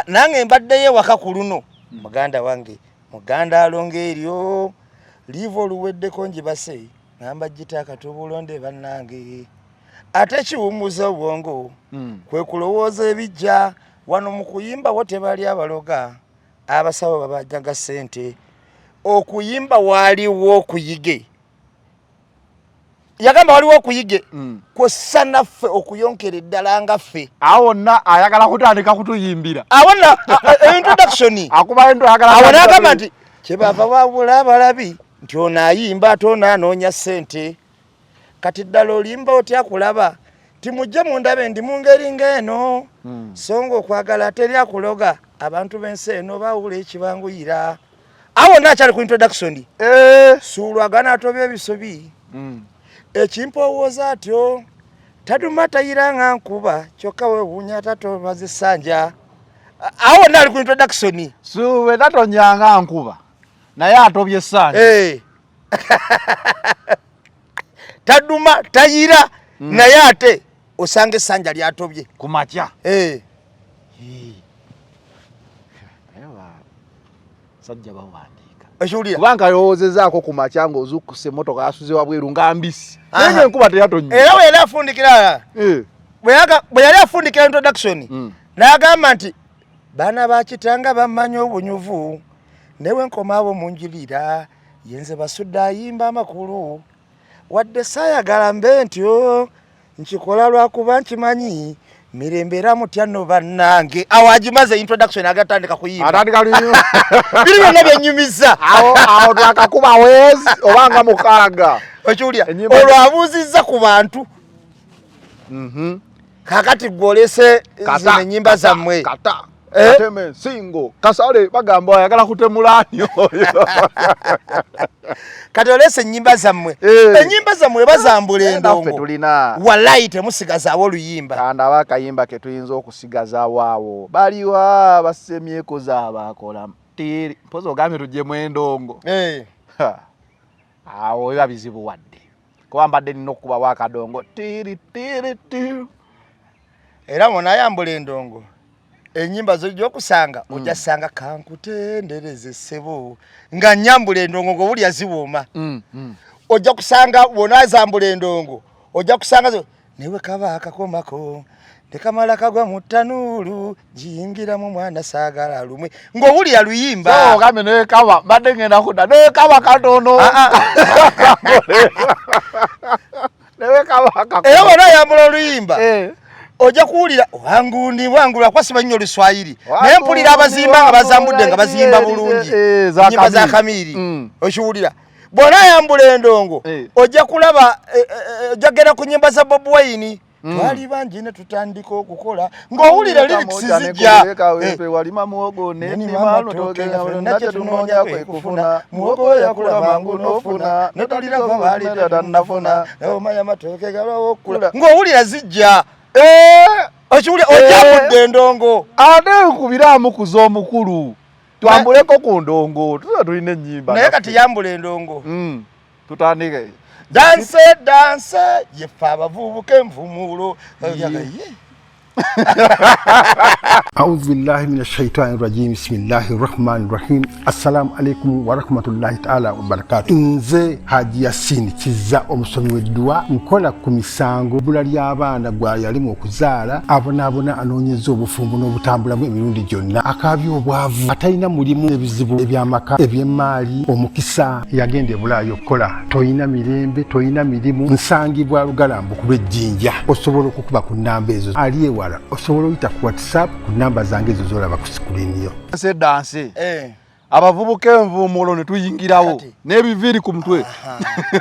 Speaker 1: nange mbaddeyo ewaka ku luno, muganda wange, muganda alonga eryo leave oluweddeko njibase ngamba gita akatubulonde bannange. Ate kiwummuza obwongo kwe kulowooza ebijja wano mu kuyimba wo tebali abaloga, abasawo babajaga ssente okuyimba. Waaliwo okuyige, yagamba waliwo okuyige kwossa naffe okuyonkera eddala nga ffe.
Speaker 2: Awo wonna ayagala kutandika kutuyimbira.
Speaker 1: Awo nna introduction.
Speaker 2: Akuba ento ayagala.
Speaker 1: Awo n'agamba nti kyebava wabula abalabi nti ono ayimba ate ono anoonya ssente. Kati ddala olimba otya kulaba timujje mundabe ndi mu ngeri ng'eno, so nga okwagala teri akuloga, abantu b'ensi eno bawula ekibanguyira. Awo wonna akyali ku introduction. Suulwagana atobya ebisobi, ekimpowooza atyo taduma tayira nga nkuba, kyokka wewuunya tatobaza essanja. Awo wonna ali ku introduction.
Speaker 2: Suube tatonyanga nkuba naye atobye essanja.
Speaker 1: Eh. Taduma tayira, naye ate osanga essanja lyatobye
Speaker 2: ku makya.
Speaker 1: Eh.
Speaker 2: Naye sajja bawandiika.
Speaker 1: Ekiwulira.
Speaker 2: Kubanga alowoozezaako ku makya ng'ozukkuse emmotoka yasuze wabweru nga mbisi, naye nga enkuba teyatonnya.
Speaker 1: Era bwe yali afundikira, bwe yali afundikira introduction, n'agamba nti baana bakitanga bamanyi obunyuvu, newe nkomaabo munjulira yenze Basudde ayimba amakulu, wadde saayagala mbe ntyo nkikola lwakuba nkimanyi mirembe era mutya nno bannange. Awo agimaze introduction, agatandika kuyimba.
Speaker 2: Atandika luyimba.
Speaker 1: Biri byonna byenyumiza.
Speaker 2: Awo awo twakakuba wezi obanga 6.
Speaker 1: Okiwulira?
Speaker 2: Ennyimba-
Speaker 1: Olwo abuuzizza ku bantu. Kakati gwe olese zino ennyimba zammwe.
Speaker 2: Kata.
Speaker 1: Eh?
Speaker 2: Kateme nsingo kasale bagamba ayagala kutemulani oyo.
Speaker 1: Kati olese ennyimba zammwe.
Speaker 2: Eh.
Speaker 1: Ennyimba zammwe bazambula
Speaker 2: Naffe
Speaker 1: endongo,
Speaker 2: tulina.
Speaker 1: Wallayi temusigazaawo oluyimba.
Speaker 2: Kandaba akayimba ke tuyinza okusigazaawo awo baliwa basemyeko zaabakola tiri mpozi ogambye tuggyemu endongo.
Speaker 1: Eh.
Speaker 2: Ha. Awo biba bizibu wadde kuba mbadde nina okukubawo akadongo tiri tiri tiri.
Speaker 1: Era bw'onaayambula endongo, ennyimba zojja okusanga, ojja sanga kankutendereze ssebo nga nyambula endongo ng'owulira ziwooma. Ojja kusanga bw'onaazambula endongo ojja kusanga newe kaba akakomako tekamala kagwa mu ttanuulu giyingiramu mwana saagala lumwe ng'owulira luyimba.
Speaker 2: So ogambye nekaba mbadde ngenda kudda nekaba katono.
Speaker 1: Ah, ah.
Speaker 2: Newekaba kakoma.
Speaker 1: Era bw'onaayambula oluyimba, ojja kuwulira wangundi wangulu akwasiba nnyo oluswayiri, naye mpulira abazimba nga bazambudde nga bazimba bulungi.
Speaker 2: Eh, za
Speaker 1: ennyimba za
Speaker 2: Kamiri.
Speaker 1: Kamiri. Okiwulira bw'onaayambula endongo, ojja kulaba ojja kugenda ku nnyimba za Bobi Wine, twali bangi ne tutandika okukola, ng'owulira lyrics zijja.
Speaker 2: Walima muwogo
Speaker 1: Nenima
Speaker 2: nenima
Speaker 1: amatooke nga ffenna kye tunoonya kwe kufuna, muwogo yakula mangu n'ofuna netulirava baali tetannafuna, omanya amatooke galwawo okukula, ng'owulira zijja. Okiwulira ojambudde endongo.
Speaker 2: Ate nkubiraamu ku z'omukulu twambuleko ku ndongo tuba tulina ennyimba
Speaker 1: Naye
Speaker 2: naffe.
Speaker 1: Kati yambula endongo.
Speaker 2: Tutandike.
Speaker 1: Danse danse yeffe abavubuka envumuulo. Ye.
Speaker 3: أعوذ بالله من الشيطان الرجيم، بسم الله الرحمن الرحيم. السلام عليكم ورحمة الله تعالى وبركاته. Nze Haji Yasini Kiza, omusomi w'edduwa, nkola ku misango, bbula ly'abaana, gwa yalimu okuzaala, abonaabona, anoonyeza obufumbo n'obutambulamu emirundi gyonna, akaabya obwavu, atalina mulimu, ebizibu eby'amaka, eby'emmaali, omukisa yagenda ebulaayo okukola, toyina mirembe, toyina mirimu. Nsangibwa Lugalambu ku lw'Ejjinja. Osobola okukuba ku nnamba ezo, ali ewala osobola oyita ku WhatsApp ku nnamba zange ezo zolaba ku screen yo.
Speaker 2: Danse danse.
Speaker 1: Eh.
Speaker 2: Abavubuka envuumulo ne tuyingirawo
Speaker 1: Kakati.
Speaker 2: n'ebiviiri ku mutwe.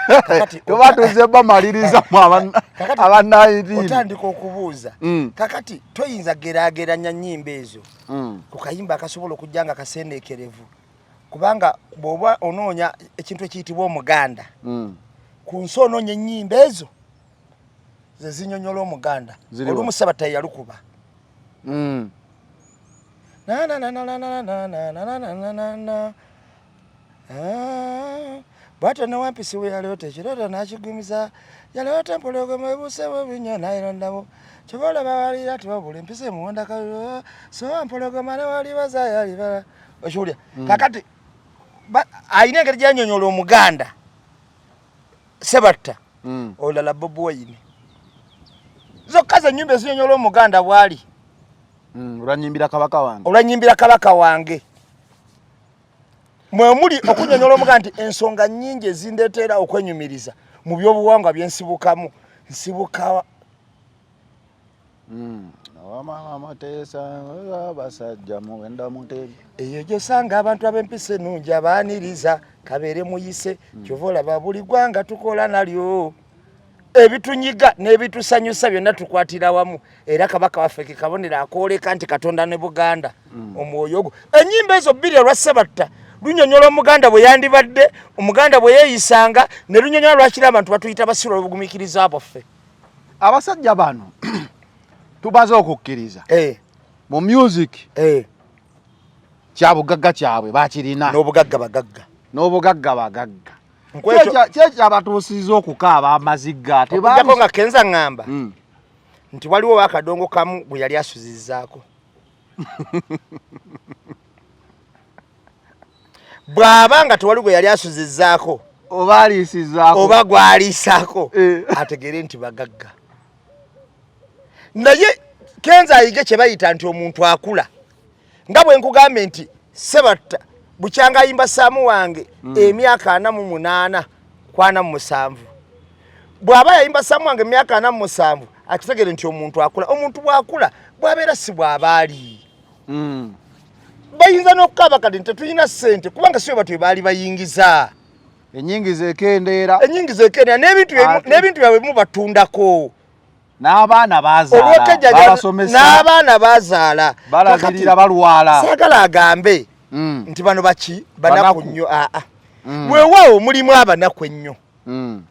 Speaker 1: Kakati
Speaker 2: tuba tuze bamaliriza mu
Speaker 1: Kakati
Speaker 2: aba 19.
Speaker 1: Otandika okubuuza. Kakati toyinza geraageranya nnyimba ezo ku kayimba akasobola okujja nga kasendeekerevu. Kubanga bw'oba onoonya ekintu ekiyitibwa Omuganda ku nsi, onoonya ennyimba ezo ze zinyonyola Omuganda.
Speaker 2: Ziriwa?
Speaker 1: Olumu Sebatta ye yalukuba. Na na na na na na na na na na na na na na. Ah, bwatyo newampisi we yaleeta ekirooto n'akigumiza, yaleeta empologoma ebuusewo ebinnya n'ayirondawo. Kyova olaba walira tibabula empisi emuwonda kaliro so empologoma newalibaza yalibala okiwulira. Kakati alina engeri gyanyonyola Omuganda Sebatta. Olala Bobi Wine, zokka ze ennyumba ezinyonyola Omuganda bwali.
Speaker 2: Olwanyimbira kabaka wange.
Speaker 1: Olwanyimbira kabaka wange, mwe muli okunyonyola Omuganda nti ensonga nnyingi ezindeetera okwenyumiriza mu byobuwangwa byensibukamu, nsibuka.
Speaker 2: Wamama Muteesa, abasajja muwenda Mutebi.
Speaker 1: Eyo gyosanga abantu ab'empisa ennungi abaaniriza kabeere muyise. Kyova olaba buli ggwanga tukola nalyo, ebitunyiga n'ebitusanyusa byonna tukwatira wamu. Era kabaka waffe ke kabonero akooleka nti Katonda ne Buganda. Omwoyo ogwo, ennyimba ezo bbiri, olwa Sebatta lunyonyola Omuganda bwe yandibadde, Omuganda bwe yeeyisanga, ne lunyonyola lwakiri abantu batuyita basiru olw'obugumiikiriza bwaffe.
Speaker 2: Abasajja bano tumaze okukkiriza mu music kyabugagga kyabwe bakirina.
Speaker 1: N'obugagga bagagga.
Speaker 2: N'obugagga bagagga.
Speaker 1: Nkwekyo-
Speaker 2: Kyekyabatuusiza okukaaba amaziga?
Speaker 1: Okujjako nga Kenza ŋŋamba nti waliwo wakadongo kamu gwe yali asuzizzaako, bw'aba nga tewali gwe yali asuzizzaako
Speaker 2: oba aliisizaako,
Speaker 1: oba gwaliisaako, ategeere nti bagagga. Naye Kenza ayige kye bayita nti omuntu akula. Nga bwe nkugambye nti Sebatta bukyanga ayimba Saamu wange emyaka 48 ku 47, bw'aba yayimba Saamu wange emyaka 47, akitegere nti omuntu akula. Omuntu bw'akula bw'abeera si bw'aba ali. Bayinza n'okukaaba kati nti tetulina ssente, kubanga si bwe batyo baali bayingiza.
Speaker 2: Enyingiza ekendeera.
Speaker 1: Enyingiza ekendeera n'ebintu n'ebintu byabwe bimu batundako.
Speaker 2: N'abaana bazaala.
Speaker 1: Olw'okejjaja
Speaker 2: babasomesa.
Speaker 1: N'abaana bazaala.
Speaker 2: Balabirira, balwala.
Speaker 1: Saagala agambe nti bano baki banaku
Speaker 2: Banaku.
Speaker 1: nnyo. Aa, weewaawo mulimu abanaku ennyo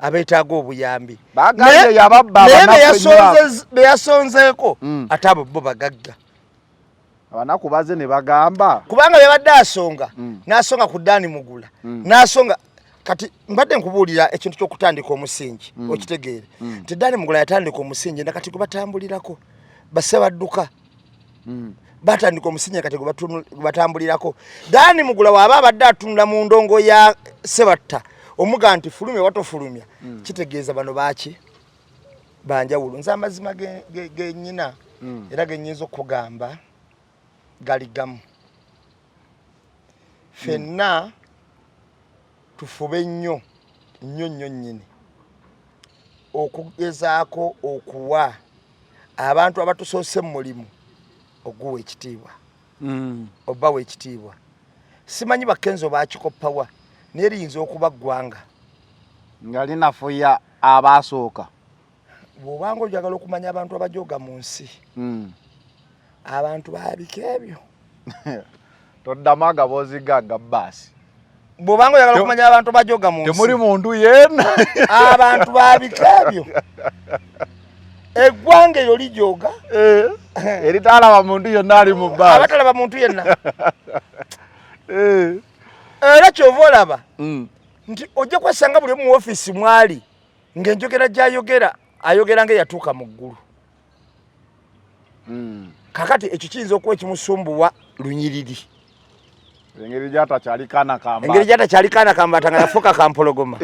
Speaker 1: abeetaaga obuyambi.
Speaker 2: Bagambye yababba
Speaker 1: Naye
Speaker 2: abanaku ennyo abo.
Speaker 1: be yasonzeeko, ate abo bo bagagga.
Speaker 2: Abanaku baze ne bagamba
Speaker 1: kubanga byabadde asonga, n'asonga ku Dani Mugula, n'asonga. Kati mbadde nkubuulira ekintu ky'okutandika omusingi, okitegeere nti Dani Mugula yatandika omusingi nakati gwe batambulirako. Basse badduka, batandika omusingi kati gwe batambulirako. Dani Mugula waaba abadde atunula mu ndongo ya Sebatta omuga nti fulumya watofulumya, kitegeeza bano baki banjawulo. Nze amazima genyina era genyinza okugamba gali gamu: ffenna tufube nnyo nnyo nnyo nnyini okugezaako okuwa abantu abatusoose mu mulimu oguwa ekitiibwa, obawa ekitiibwa. Simanyi bakenzo bakikoppawa, naye liyinza okuba ggwanga
Speaker 2: nga linafuya abasooka.
Speaker 1: Bw'obanga oyagala okumanya abantu abajoga mu nsi, abantu babika ebyo.
Speaker 2: Toddamu agaboozi ga gabbaasi.
Speaker 1: Bw'obanga oyagala okumanya abantu abajoga mu nsi,
Speaker 2: temuli muntu yenna.
Speaker 1: Abantu babika ebyo, eggwanga eryo lijoga.
Speaker 2: Eh, eritalaba muntu yonna ali mu bbaasi.
Speaker 1: Abatalaba muntu yenna. Era kyova olaba nti ojja kwesanga buli omu mu ofiisi mwali ng'enjogera gy'ayogera, ayogera ng'eyatuuka mu ggulu. Kakati ekyo kiyinza okuba ekimusumbuwa lunyiriri.
Speaker 2: Engeri gyatakyali kaana kamba.
Speaker 1: Engeri gyatakyali kaana kambata nga yafuuka kampologoma.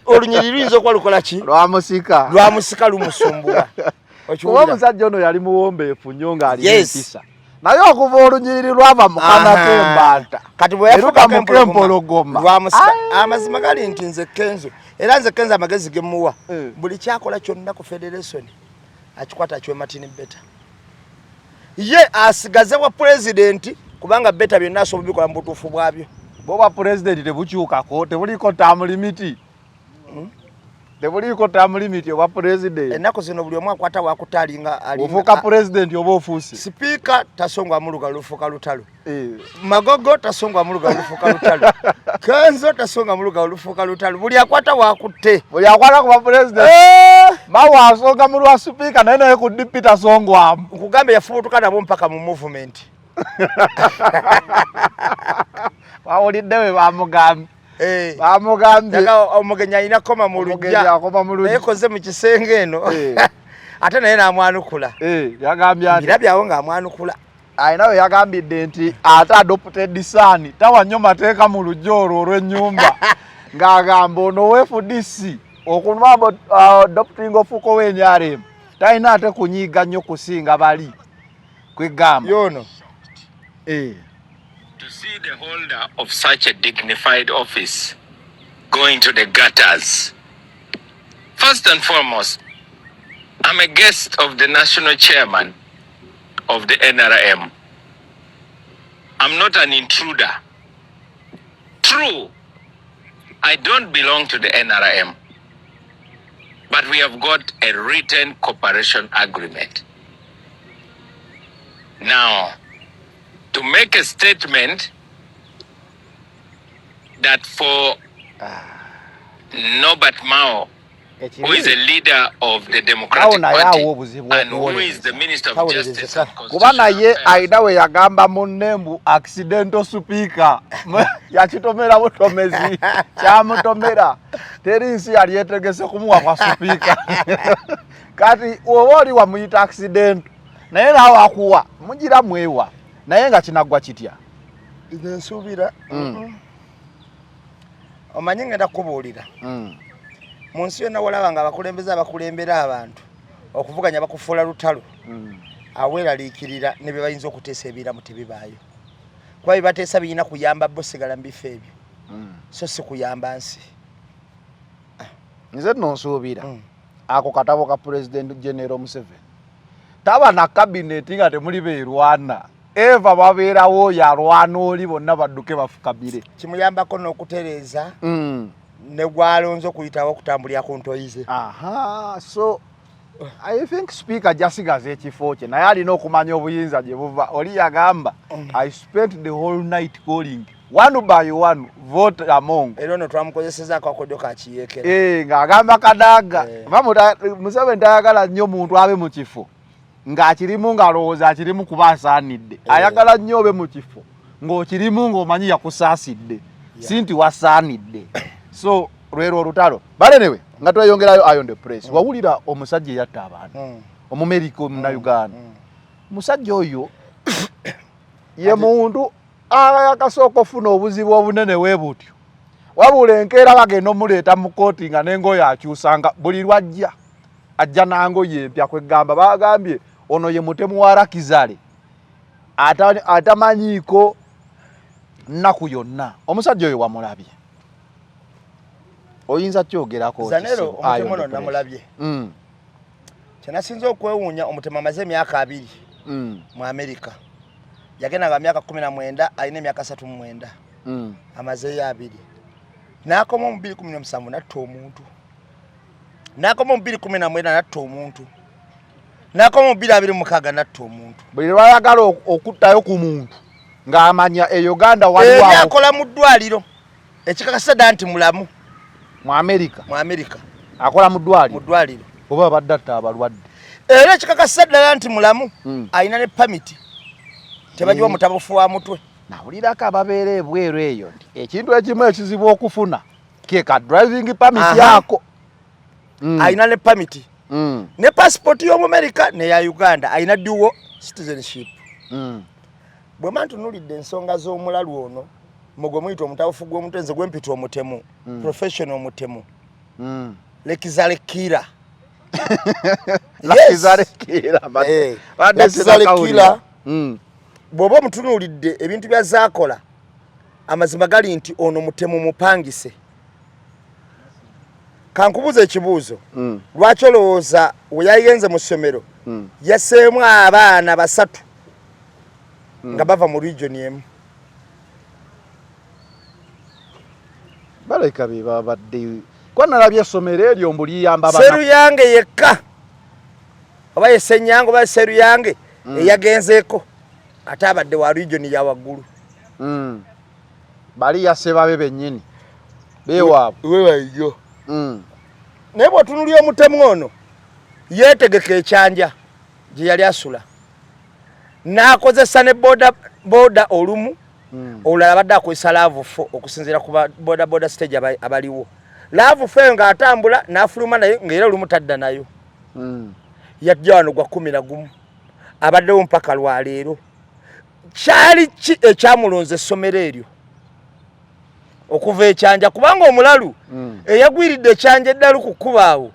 Speaker 1: Olunyiriri luyinza okuba lukola ki?
Speaker 2: Lwamusika.
Speaker 1: Lwamusika, lumusumbuwa.
Speaker 2: Kuba omusajja ono yali muwombeefu nnyo ng'alina empisa, naye okuva olunyiriri lwava mu kaana k'embaata
Speaker 1: kati bwe
Speaker 2: eruka
Speaker 1: yafuuka
Speaker 2: mu k'empologoma.
Speaker 1: Lwamusika. Amazima gali nti nze Kenzo, era nze Kenzo amagezi gemuwa, buli kyakola kyonna ku federation akikwata akiwe Martin Beta, ye asigaze bwa pulezidenti, kubanga Beta byonna asobola obikola mu butuufu bwabyo.
Speaker 2: Bwoba pulezidenti tebukyukako, tebuliko term limit. Tebuliiko term limit obwa president.
Speaker 1: Ennaku zino buli omu akwata wakutte alinga
Speaker 2: Ofuuka president oba ofuuse.
Speaker 1: Sipiika tasongwamu lugalo lufuuka lutalo. Magogo tasongwamu lugalo lufuuka lutalo. Kenzo tasongwamu lugalo lufuuka lutalo. Buli akwata wakutte.
Speaker 2: Buli akwata ku bwa president. Mao asonga mu lwa sipiika naye naye ku DP tasongwamu.
Speaker 1: Nkugambe yafubutuka nabo mpaka mu movement.
Speaker 2: Wawulidde bwe bamugambye. Bamugambye
Speaker 1: omugenyi alina koma mu lujja naye koze mu kisenge eno ate naye n'amwanukula.
Speaker 2: Yagambye ati
Speaker 1: birabyawo ng'amwanukula.
Speaker 2: Alina we yagambidde nti ate adopted son tawa nnyo mateeka mu lujja olwo olw'ennyumba ng'agamba ono owa FDC okunwa adopting ofuuka owa NRM talina ate kunyiiga nnyo kusinga bali kwegamba
Speaker 1: yono.
Speaker 5: To see the holder of such a dignified office going to the gutters. First and foremost, I'm a guest of the national chairman of the NRM. I'm not an intruder. True, I don't belong to the NRM, but we have got a written cooperation agreement. Now, to make a statement that for Norbert Mao, who is a leader of the Democratic
Speaker 2: Mao naye
Speaker 5: Party
Speaker 2: awa obuzibu
Speaker 5: and who is the Minister of
Speaker 1: Tawolerezeka.
Speaker 5: Justice and
Speaker 2: Kuba
Speaker 5: Constitutional
Speaker 2: naye
Speaker 5: Affairs,
Speaker 2: alina we yagamba munne mbu accidental speaker yakitomera butomezi kyamutomera teri nsi yali yetegese kumuwa kwa speaker. Kati oba oli wamuyita accident naye naawe akuwa mugira mwewa naye nga kinaggwa kitya?
Speaker 1: Nze nsuubira. Omanyi ngenda kukubuulira. Mu nsi yonna walaba nga abakulembeze abakulembera abantu okuvuganya bakufuula lutalo. Aweeraliikirira ne bye bayinza okuteesa ebiramu tebibaayo. Kuba bye bateesa birina kuyamba bo sigala mu bifo ebyo. So si kuyamba nsi.
Speaker 2: Nze nno nsuubira. Ako katabo ka President General Museveni. Taba na cabinet nga temuli beerwana. Eva babeerawo yalwana oli bonna badduke bafukamire.
Speaker 1: Kimuyambako n'okutereeza ne gwalonze okuyitawo okutambulira ku ntoyi ze.
Speaker 2: Aha, so I think Speaker jasigaza ekifo kye naye alina okumanya obuyinza gye buva. Oli yagamba, I spent the whole night calling one by one vote among.
Speaker 1: Era ono twamukozesezaako akodyo ka kiyeekera.
Speaker 2: Ng'agamba Kadaga. Museveni tayagala nnyo muntu abe mu kifo ng'akirimu ng'alowooza akirimu kuba asaanidde. Ayagala nnyo obe mu kifo ng'okirimu ng'omanyi yakusaasidde, si nti wasaanidde. So lwero olutalo. But anyway, nga tweyongerayo Ayo the Press. Wawulira omusajja eyatta abantu. Omumerika omunnayuganda. Omusajja oyo ye muntu akasooka ofuna obuzibu obunene bwe butyo. Wabula enkeera bagenda omuleeta mu kkooti nga n'engoye akyusanga buli lw'ajja. Ajja n'angoye empya kwegamba bagambye ono ye mutemu wa Rakizale atamanyiiko nnaku yonna. Omusajja oyo wamulabye. Oyinza kyogerako ki?
Speaker 1: Zanero,
Speaker 2: Sebo?
Speaker 1: omutemu
Speaker 2: Ayo
Speaker 1: ono
Speaker 2: the Press.
Speaker 1: namulabye. Kye nasinze okwewuunya omutemu amaze emyaka 2 mu Amerika. Yagenda nga myaka 19, alina emyaka 39. Amazeeyo 2. N'akoma mu bbiri kumi na musanvu n'atta omuntu. N'akoma mu bbiri kumi na mwenda n'atta omuntu. N'akoma mu bbiri abiri mu mukaaga n'atta omuntu.
Speaker 2: Buli lw'ayagala okuttayo ku muntu ng'amanya e Uganda waliwo
Speaker 1: Eri
Speaker 2: abo-
Speaker 1: akola mu ddwaliro ekikakasa dda nti mulamu.
Speaker 2: Mu Amerika.
Speaker 1: Mu Amerika.
Speaker 2: Akola mu ddwaliro.
Speaker 1: Mu ddwaliro.
Speaker 2: Oba abadde atta abalwadde.
Speaker 1: Era ekikakasa ddala nti mulamu, alina ne pamiti. Tebagiwa mutabufu wa mutwe.
Speaker 2: Nawulirako ababeera ebweru eyo nti ekintu ekimu ekizibu okufuna ke ka driving permit yako.
Speaker 1: Alina ne pamiti. Ne passport y'omu Amerika ne ya Uganda, alina dual citizenship. Bwe mba ntunuulidde ensonga z'omulalu ono, mwe gwe muyita omutabufu gw'omutwe, nze gwe mpita omutemu, professional omutemu. Lekizale Kira.
Speaker 2: Lekizale Kira, but but this is
Speaker 1: Lekizale
Speaker 2: a
Speaker 1: Kira.
Speaker 2: Kira.
Speaker 1: Bw'oba omutunuulidde ebintu bya zaakola, amazima gali nti ono mutemu mupangise. Kankubuuza ekibuuzo. Lwaki olowooza we yagenze mu ssomero, yasseemu abaana 3 nga bava mu region emu?
Speaker 2: Balabika be babadde Kuba nalabye essomero eryo mbu liyamba
Speaker 1: bana. Seruyange yekka oba ye Ssenyange oba Seruyange eyagenzeeko ate abadde wa region ya waggulu.
Speaker 2: Bali yasse babe bennyini bewaabwe.
Speaker 1: Webayo. Naye bw'otunuulira omutemu ono yeetegeka ekyanja gye yali asula n'akozesa ne boda boda olumu olulala abadde akozesa laavu fo okusinziira ku boda boda stage abaliwo laavu fo eyo ng'atambula n'afuluma naye ng'era olumu tadda nayo. Yajja wano gwa 11 abaddewo mpaka lwaleero. Kyali ki ekyamulonza essomero eryo okuva ekyanja? Kubanga omulalu eyagwiridde ekyanja eddalu ku kkubo awo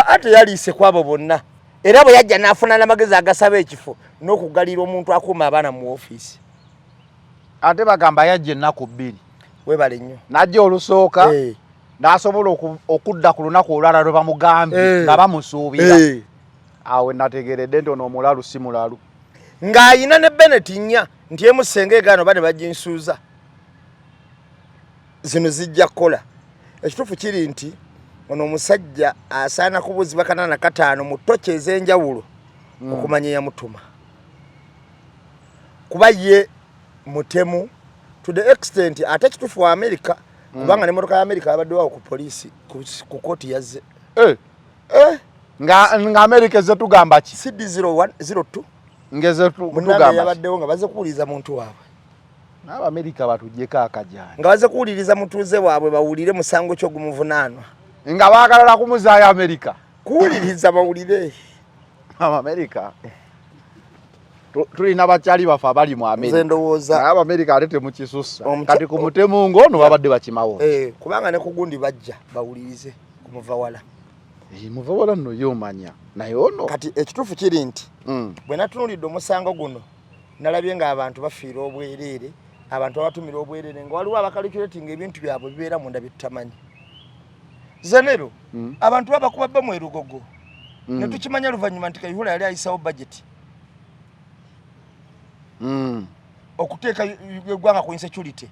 Speaker 1: ate yaliise ku abo bonna, era bwe yajja n'afuna n'amagezi agasaba ekifo n'okugalira omuntu akuuma abaana mu ofiisi.
Speaker 2: Ate bagamba yajja ennaku 2.
Speaker 1: Webale nnyo.
Speaker 2: N'ajja olusooka n'asobola okudda ku lunaku olulala lwe bamugambye nga bamusuubira. Awo nategeredde nti ono omulalu si mulalu.
Speaker 1: Ng'ayina ne Bennett nnya nti emusenga egaano oba ne baginsuuza zino zijja kukola. Ekituufu kiri nti ono omusajja asaana kubuuzibwa 45 mu ttoki ez'enjawulo okumanya eyamutuma, kuba ye mutemu to the extent ate ekituufu wa Amerika, kubanga n'emmotoka ya Amerika yabaddewo ku poliisi ku kooti yazze.
Speaker 2: Nga Amerika ezze tugamba ki?
Speaker 1: CD 01 02.
Speaker 2: Ngeze
Speaker 1: Munnange
Speaker 2: tugamba ki?
Speaker 1: Yabaddewo nga bazze kuwuliriza muntu waabwe.
Speaker 2: N'Abamerika batuggyeko akajaani.
Speaker 1: Nga bazze kuwuliriza mutuuze waabwe bawulire musango ki ogumuvunaanwa.
Speaker 2: Nga baagala kumuzaayo Amerika.
Speaker 1: Kuwuliriza bawulire.
Speaker 2: Abamerika tulina bakyali baffe abali mu Amerika.
Speaker 1: Nze ndowooza
Speaker 2: Naye Abamerika ate temukisussa. Kati ku mutemu ng'ono babadde bakimawo.
Speaker 1: Kubanga ne ku gundi bajja bawulirize kumuva wala.
Speaker 2: Muva wala nno ye omanya naye ono.
Speaker 1: Kati ekituufu kiri nti bwe natunuulidde omusango guno nalabye ng'abantu bafiira obwereere, abantu abatumira obwereere nga waliwo abacalculatinga ebintu byabwe bibeera munda bye tutamanyi. Zanero abantu babakuba bbomu e Lugogo ne tukimanya luvannyuma nti Kayihura yali ayisawo budget okuteeka eggwanga ku insecurity.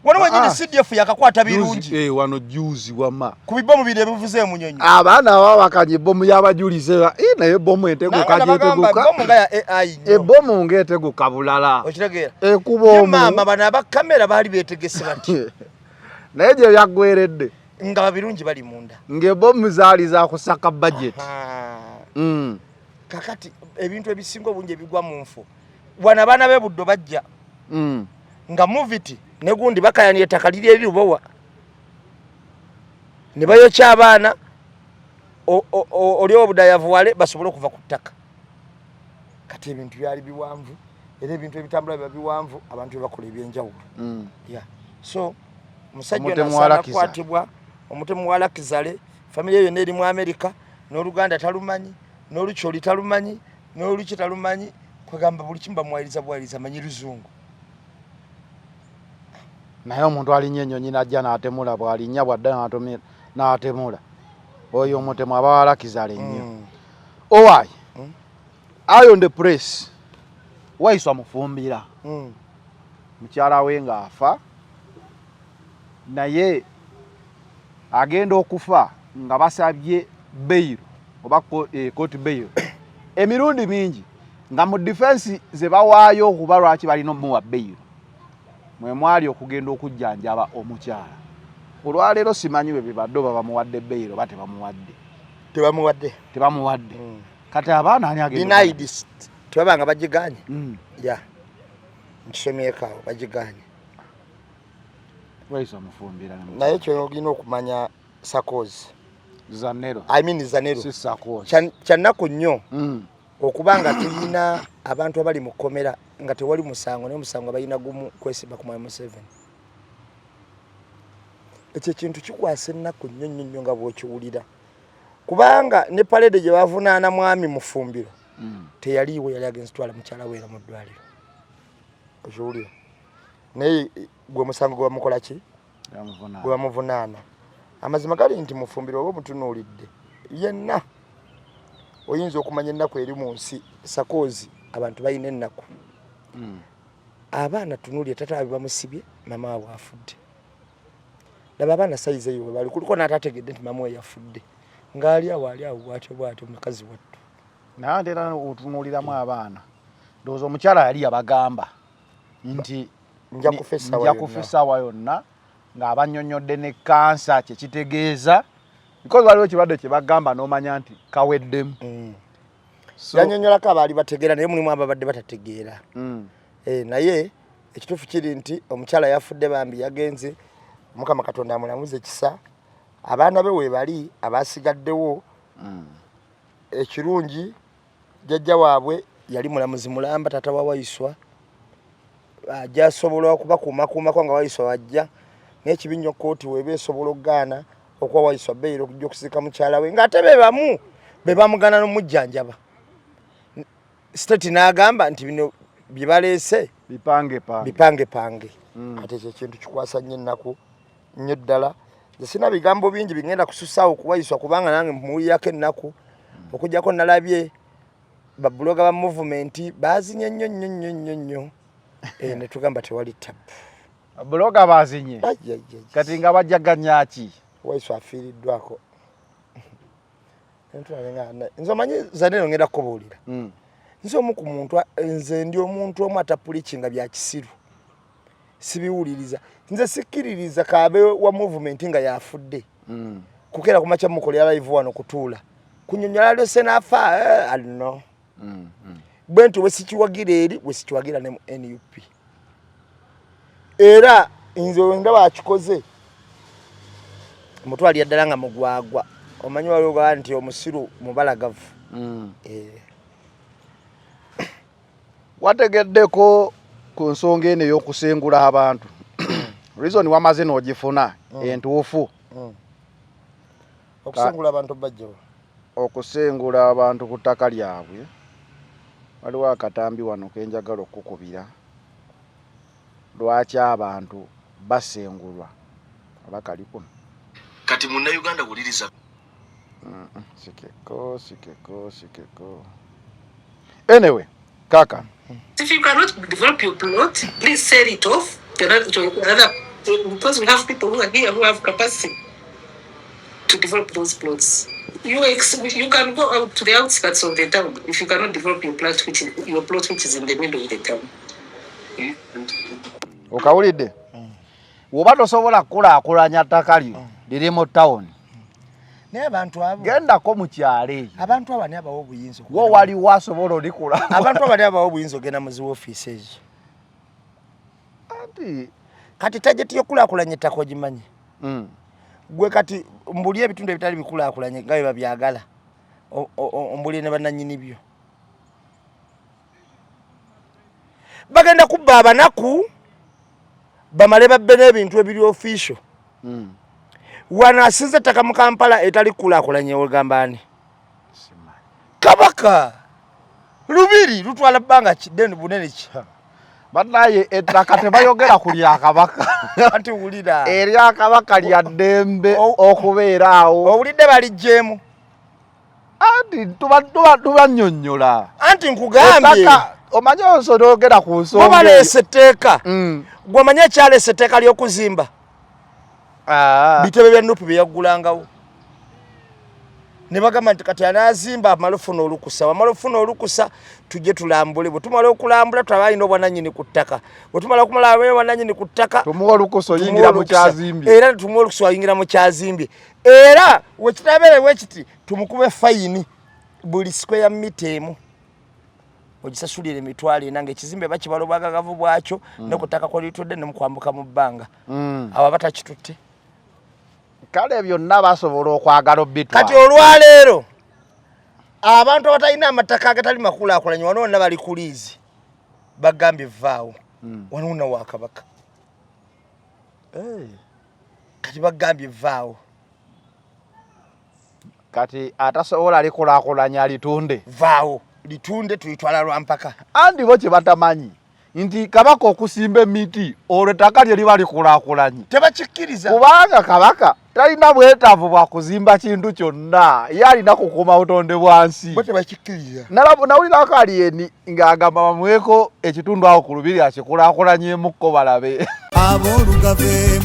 Speaker 1: Wano wenyini CDF yakakwata birungi.
Speaker 2: Wano juzi wama.
Speaker 1: Ku bibomu biri ebivuze emunyonyi.
Speaker 2: Abaana babakanye ebbomu y'abajulize naye ebbomu eteguka gyeteguka.
Speaker 1: Ebbomu nga ya AI nnyo.
Speaker 2: Ebbomu ng'eteguka bulala.
Speaker 1: Okitegeera?
Speaker 2: Ekuba omu.
Speaker 1: Maama bano abakamera baali beetegese bati.
Speaker 2: Naye gye byaggweredde.
Speaker 1: Nga babirungi bali munda.
Speaker 2: Ng'ebbomu zaali za kusaka budget.
Speaker 1: Kakati ebintu ebisinga obungi ebigwa mu nfu. Wano abaana b'e Buddo bajja. Nga Movit ne gundi bakayanira ettaka liri eri Lubowa. Ne bayokya abaana oli obudayavuwale basobole okuva ku ttaka. Kati ebintu byali biwanvu era ebintu ebitambula biba biwanvu abantu bye bakola ebyenjawulo. Yeah. So omusajja ono asaana kukwatibwa, omutemu wa Lakizale, famire yonna eri mu Amerika, n'Oluganda talumanyi, n'Olukyoli talumanyi, n'Oluki talumanyi, kwegamba buli kimu bamuwayiriza buwayiriza amanyi Luzungu.
Speaker 2: Naye omuntu alinnya ennyonyi n'ajja n'atemula, bw'alinnya bw'adda n'atemula, oyo omutemu aba wa Lakizale nnyo. Owaayi, Eye on the Press, Waiswa Mufumbira mukyala we ng'afa, naye agenda okufa nga basabye bail oba court bail emirundi mingi, nga mu defense ze bawaayo okuba lwaki balina omuwa bail mwe mwali okugenda okujjanjaba omukyala. Olwaleero simanyi bwe bibadde oba bamuwadde bail oba tebamuwadde.
Speaker 1: Tebamuwadde.
Speaker 2: Tebamuwadde. Kati abaana ani agenda?
Speaker 1: Denied, tebabanga bagiganye. Ya, nkisomyeko awo, bagiganye.
Speaker 2: Waiswa Mufumbira.
Speaker 1: Naye kyolina okumanya, Sakozi
Speaker 2: Zanero.
Speaker 1: I mean Zanero.
Speaker 2: Si Sakozi.
Speaker 1: Kyannaku nnyo okuba nga tulina abantu abali mu kkomera nga tewali musango, naye omusango balina gumu, kwesimba ku Mwami Museveni. Ekyo ekintu kikwasa ennaku nnyo nnyo nnyo nga bw'okiwulira, kubanga ne parade gye bavunaana Mwami Mufumbiro teyaliiwo, yali agenze twala mukyala weera mu ddwaliro. Okiwulira? Naye gwe musango gwe bamukola ki, gwe bamuvunaana. Amazima gali nti Mufumbiro oba omutunuulidde yenna oyinza okumanya ennaku eri mu nsi. Sakoozi, abantu balina ennaku. Abaana tunuulire, tata waabwe bamusibye, mama waabwe afudde. Laba abaana sayizi eyo webali, kuliko n'atategedde nti maama we yafudde, ng'ali awo ali awo bwatyo bwatyo mukazi wattu.
Speaker 2: Naye ate era otunuuliramu abaana, ndowooza omukyala yali yabagamba nti
Speaker 1: nja kufa essaawa
Speaker 2: nja kufa essaawa yonna, ng'abannyonnyodde ne kansa kye kitegeeza, because waliwo ekirwadde kye bagamba n'omanya nti kaweddemu.
Speaker 1: Yannyonnyolako abaali bategeera, naye mulimu ababadde batategeera. Naye ekituufu kiri nti omukyala yafudde, bambi yagenze, Mukama Katonda amulamuze ekisa. Abaana be weebali abasigaddewo. Ekirungi jjajja waabwe yali mulamuzi mulamba, taata wa Waiswa, ajja asobola okubakuumakuumako nga Waiswa wajja. Naye ekibi nnyo kkooti weeba esobola okugaana okuwa Waiswa beyiro okujja okuziika mukyala we, ng'ate be bamu be bamugaana n'omujjanjaba. State n'agamba nti bino bye baleese
Speaker 2: bipange pange,
Speaker 1: bipange pange. Kati ekyo ekintu kikwasa nnyo ennaku nnyo ddala. Nze sina bigambo bingi bigenda kususaawo kuwayiswa, kubanga nange muwulirako ennaku. Okujjako nalabye babuloga ba movement bazinye nnyo nnyo nnyo nnyo nnyo, ne tugamba tewali tabu.
Speaker 2: Buloga bazinye kati nga bajaganya ki?
Speaker 1: Waiswa afiiriddwako. Nze omanyi zaneno ngenda kukubuulira. Nze omu ku muntu, nze ndi omuntu omu atapulikinga bya kisiru, sibiwuliriza. Nze sikkiririza kaabe wa movement nga yafudde. Kukeera kumakya mukolera live wano kutuula kunyonyola lese nafa, no. Bwe nti wesikiwagira eri wesikiwagira ne mu NUP, era nze ndaba akikoze mutwalira ddala nga mugwagwa. Omanyi waliwo nti omusiru mubalagavu.
Speaker 2: Wategeddeko ku nsonga eno ey'okusengula abantu, reason wamaze n'ogifuna entuufu?
Speaker 1: Okusengula abantu bajjawa?
Speaker 2: Okusengula abantu ku ttaka lyabwe. Waliwo akatambi wano kenjagala okukubira, lwaki abantu basengulwa, oba kali kuno.
Speaker 6: Kati Munnayuganda wuliriza.
Speaker 2: Sikeko, sikeko, sikeko. Anyway, kaka.
Speaker 7: If you cannot develop your plot, please sell it off to another, because we have people who are here who have capacity to develop those plots. You can go out to the outskirts of the town if you cannot develop your plot which is in the middle of the town.
Speaker 2: Okawulidde? Woba tosobola kukulaakulanya ttaka lyo liri mu tawuni,
Speaker 1: Naye abantu abo
Speaker 2: gendako mu kyalo eyo.
Speaker 1: Abantu abo ani abawa obuyinza?
Speaker 2: Wo waliwo asobola olikula.
Speaker 1: Abantu abo ani abawa obuyinza ogenda mu zi ofiisi ezo?
Speaker 2: Anti
Speaker 1: Kati target y'okulaakulanya ettaka ogimanyi? Gwe kati mbuli ebitundu ebitali bikulaakulanye nga bye babyagala, ombulire ne bannannyini byo bagenda kubba abanaku, bamale babbe n'ebintu ebiri official. Wano asinze ettaka mu Kampala etali kukulaakulanye ogamba ani? Kabaka lubiri lutwala bbanga kideni bunene ki?
Speaker 2: Banaye ettaka tebayogera ku lya kabaka.
Speaker 1: Anti wulira.
Speaker 2: Erya kabaka lya ddembe okubeera awo.
Speaker 1: Owulidde balijjeemu?
Speaker 2: Anti tubannyonnyola.
Speaker 1: Anti nkugambye.
Speaker 2: Omanyi onsonga oyogera ku nsonga.
Speaker 1: Bo baleese etteeka. Gwe omanyi ekyaleese etteeka ly'okuzimba? Bitebe bya NUP bye yaggulangawo ne bagamba nti kati anaazimba amale ofuna olukusa, wamala ofuna olukusa tujje tulambule, bwe tumala okulambula tulaba alina obwanannyini ku ttaka, bwe tumala okumala obwanannyini ku ttaka
Speaker 2: tumuwa olukusa oyingira mu kyazimbye.
Speaker 1: Era tumuwa olukusa oyingira mu kyazimbye, era wekitabeere bwekiti tumukube fayini buli square mita emu ogisasulira 400,000, ng'ekizimbe bakibala obwagagavu bwakyo ne ku ttaka kwelitudde ne mukwambuka mu bbanga. Awo aba takitutte.
Speaker 2: Kale byonna basobola okwagala obitwala.
Speaker 1: Kati olwaleero abantu abatalina amataka agatali makulaakulanye wano wonna bali ku liizi, bagambye vaawo. Wano wonna wa kabaka. Kati bagambye vaawo.
Speaker 2: Kati atasobola likulaakulanya litunde.
Speaker 1: Vaawo litunde, tulitwala lwa mpaka.
Speaker 2: Andi bo kye batamanyi nti kabaka okusimba emiti olwo ettaka lye liba likulaakulanye.
Speaker 1: Tebakikkiriza.
Speaker 2: Kubanga kabaka talina bwetaavu bwa kuzimba kintu kyonna, ye alina kukuuma butonde bwa nsi.
Speaker 1: Bo tebakikkiriza.
Speaker 2: Nawulirako aliyeni ng'agamba bamuweeko ekitundu awo ku lubiri akikulaakulanyemukko balabe.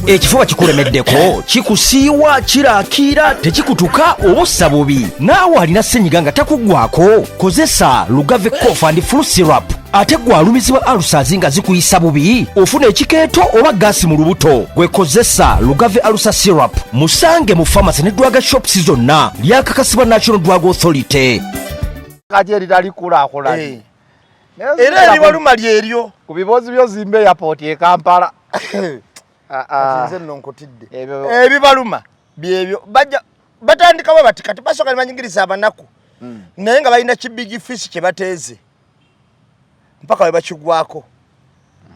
Speaker 4: Ekifuba kikulemeddeko, kikusiiwa, kirakiira, tekikutuka oba ossa bubi. Naawe alina ssenyiga nga takuggwako, kozesa Lugave Cough and Flu Syrup. Ate gwe alumizibwa ulcers nga zikuyisa bubi, ofuna ekikeeto oba gaasi mu lubuto, gwe kozesa Lugave Ulcer Syrup. Musange mu pharmacy ne drug shops zonna. Lyakakasibwa National Drug Authority.
Speaker 2: Kati eritali kulaakulanye.
Speaker 1: Era eribaluma lyeryo.
Speaker 2: Ku biboozi byo zimba airport e Kampala. Ah, ah.
Speaker 1: Nze nno nkutidde.
Speaker 2: Ebyo-
Speaker 1: Ebibaluma byebyo. Bajja batandikawo bati kati basooka ne banyigiriza abanaku, naye nga balina ki big fish kye bateeze mpaka we bakigwako.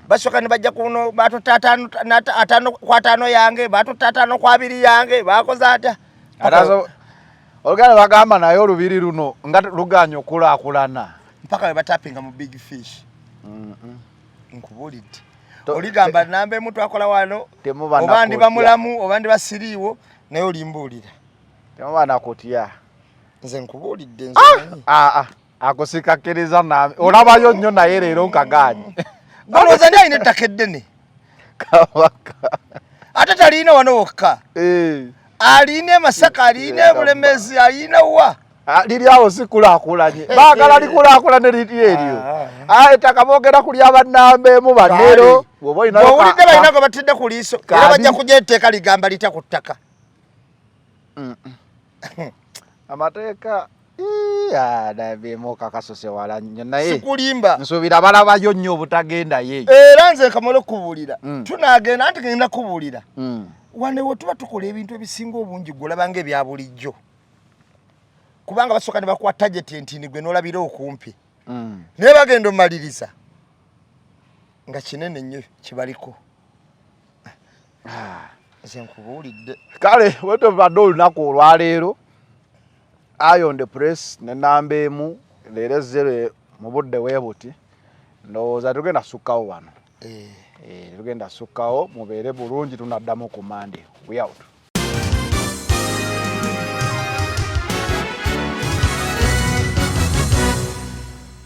Speaker 1: Basooka ne bajja kuno, batutta 5 ku 50 yange, batutta 52 yange, bakoze atya.
Speaker 2: Ate oluganda bagamba naye olubiri luno nga luganya okulaakulana.
Speaker 1: Mpaka we batapinga mu big fish. Nkubuulidde, oligamba namba emu twakola wano.
Speaker 2: Temuba
Speaker 1: Oba
Speaker 2: nakutya.
Speaker 1: ndiba mulamu oba ndiba siriiwo, naye olimbuulira.
Speaker 2: Temuba nakutya.
Speaker 1: Nze nkubuulidde, nze manyi.
Speaker 2: Ah, ah, ako sikakkiriza nami olabayo nnyo, naye leero nkagaanye.
Speaker 1: Golowooza ndi alina ettaka eddene?
Speaker 2: Kabaka.
Speaker 1: Ate taliina wano wokka. Aliina e Masaka, aliina e Bulemezi, aliina wa.
Speaker 2: Ah, liri awo si kulaakulanye, baagala likulaakulane liri eryo. Ah, ettaka boogera ku lyabannamba emu banero. Bw'oba olinayo
Speaker 1: Bw'owulidde balina gwe batidde ku liiso era bajja kujja etteeka ligamba litya ku ttaka?
Speaker 2: Amateeka nabyemu kakasose wala nnyo, naye
Speaker 1: Sikulimba.
Speaker 2: nsuubira balabayo nnyo obutagendayo eyo.
Speaker 1: Era nze kamala okubuulira, tunaagenda anti ngenda kubuulira. Wano we tuba tukola ebintu ebisinga obungi, gwe olaba nga ebya bulijjo, kubanga basooka ne bakuwa target entini, gwe n'olabira okumpi, naye bagenda omaliriza nga kinene nnyo kibaliko. Nze nkubuulidde.
Speaker 2: Kale wetubadde olunaku olwaleero, Eye on the Press ne namba emu leero ezere mu budde weebuti. Ndowooza tugenda sukkawo wano. Eh, tugenda sukkawo. Mubeere bulungi, tunaddamu ku Mande. We out.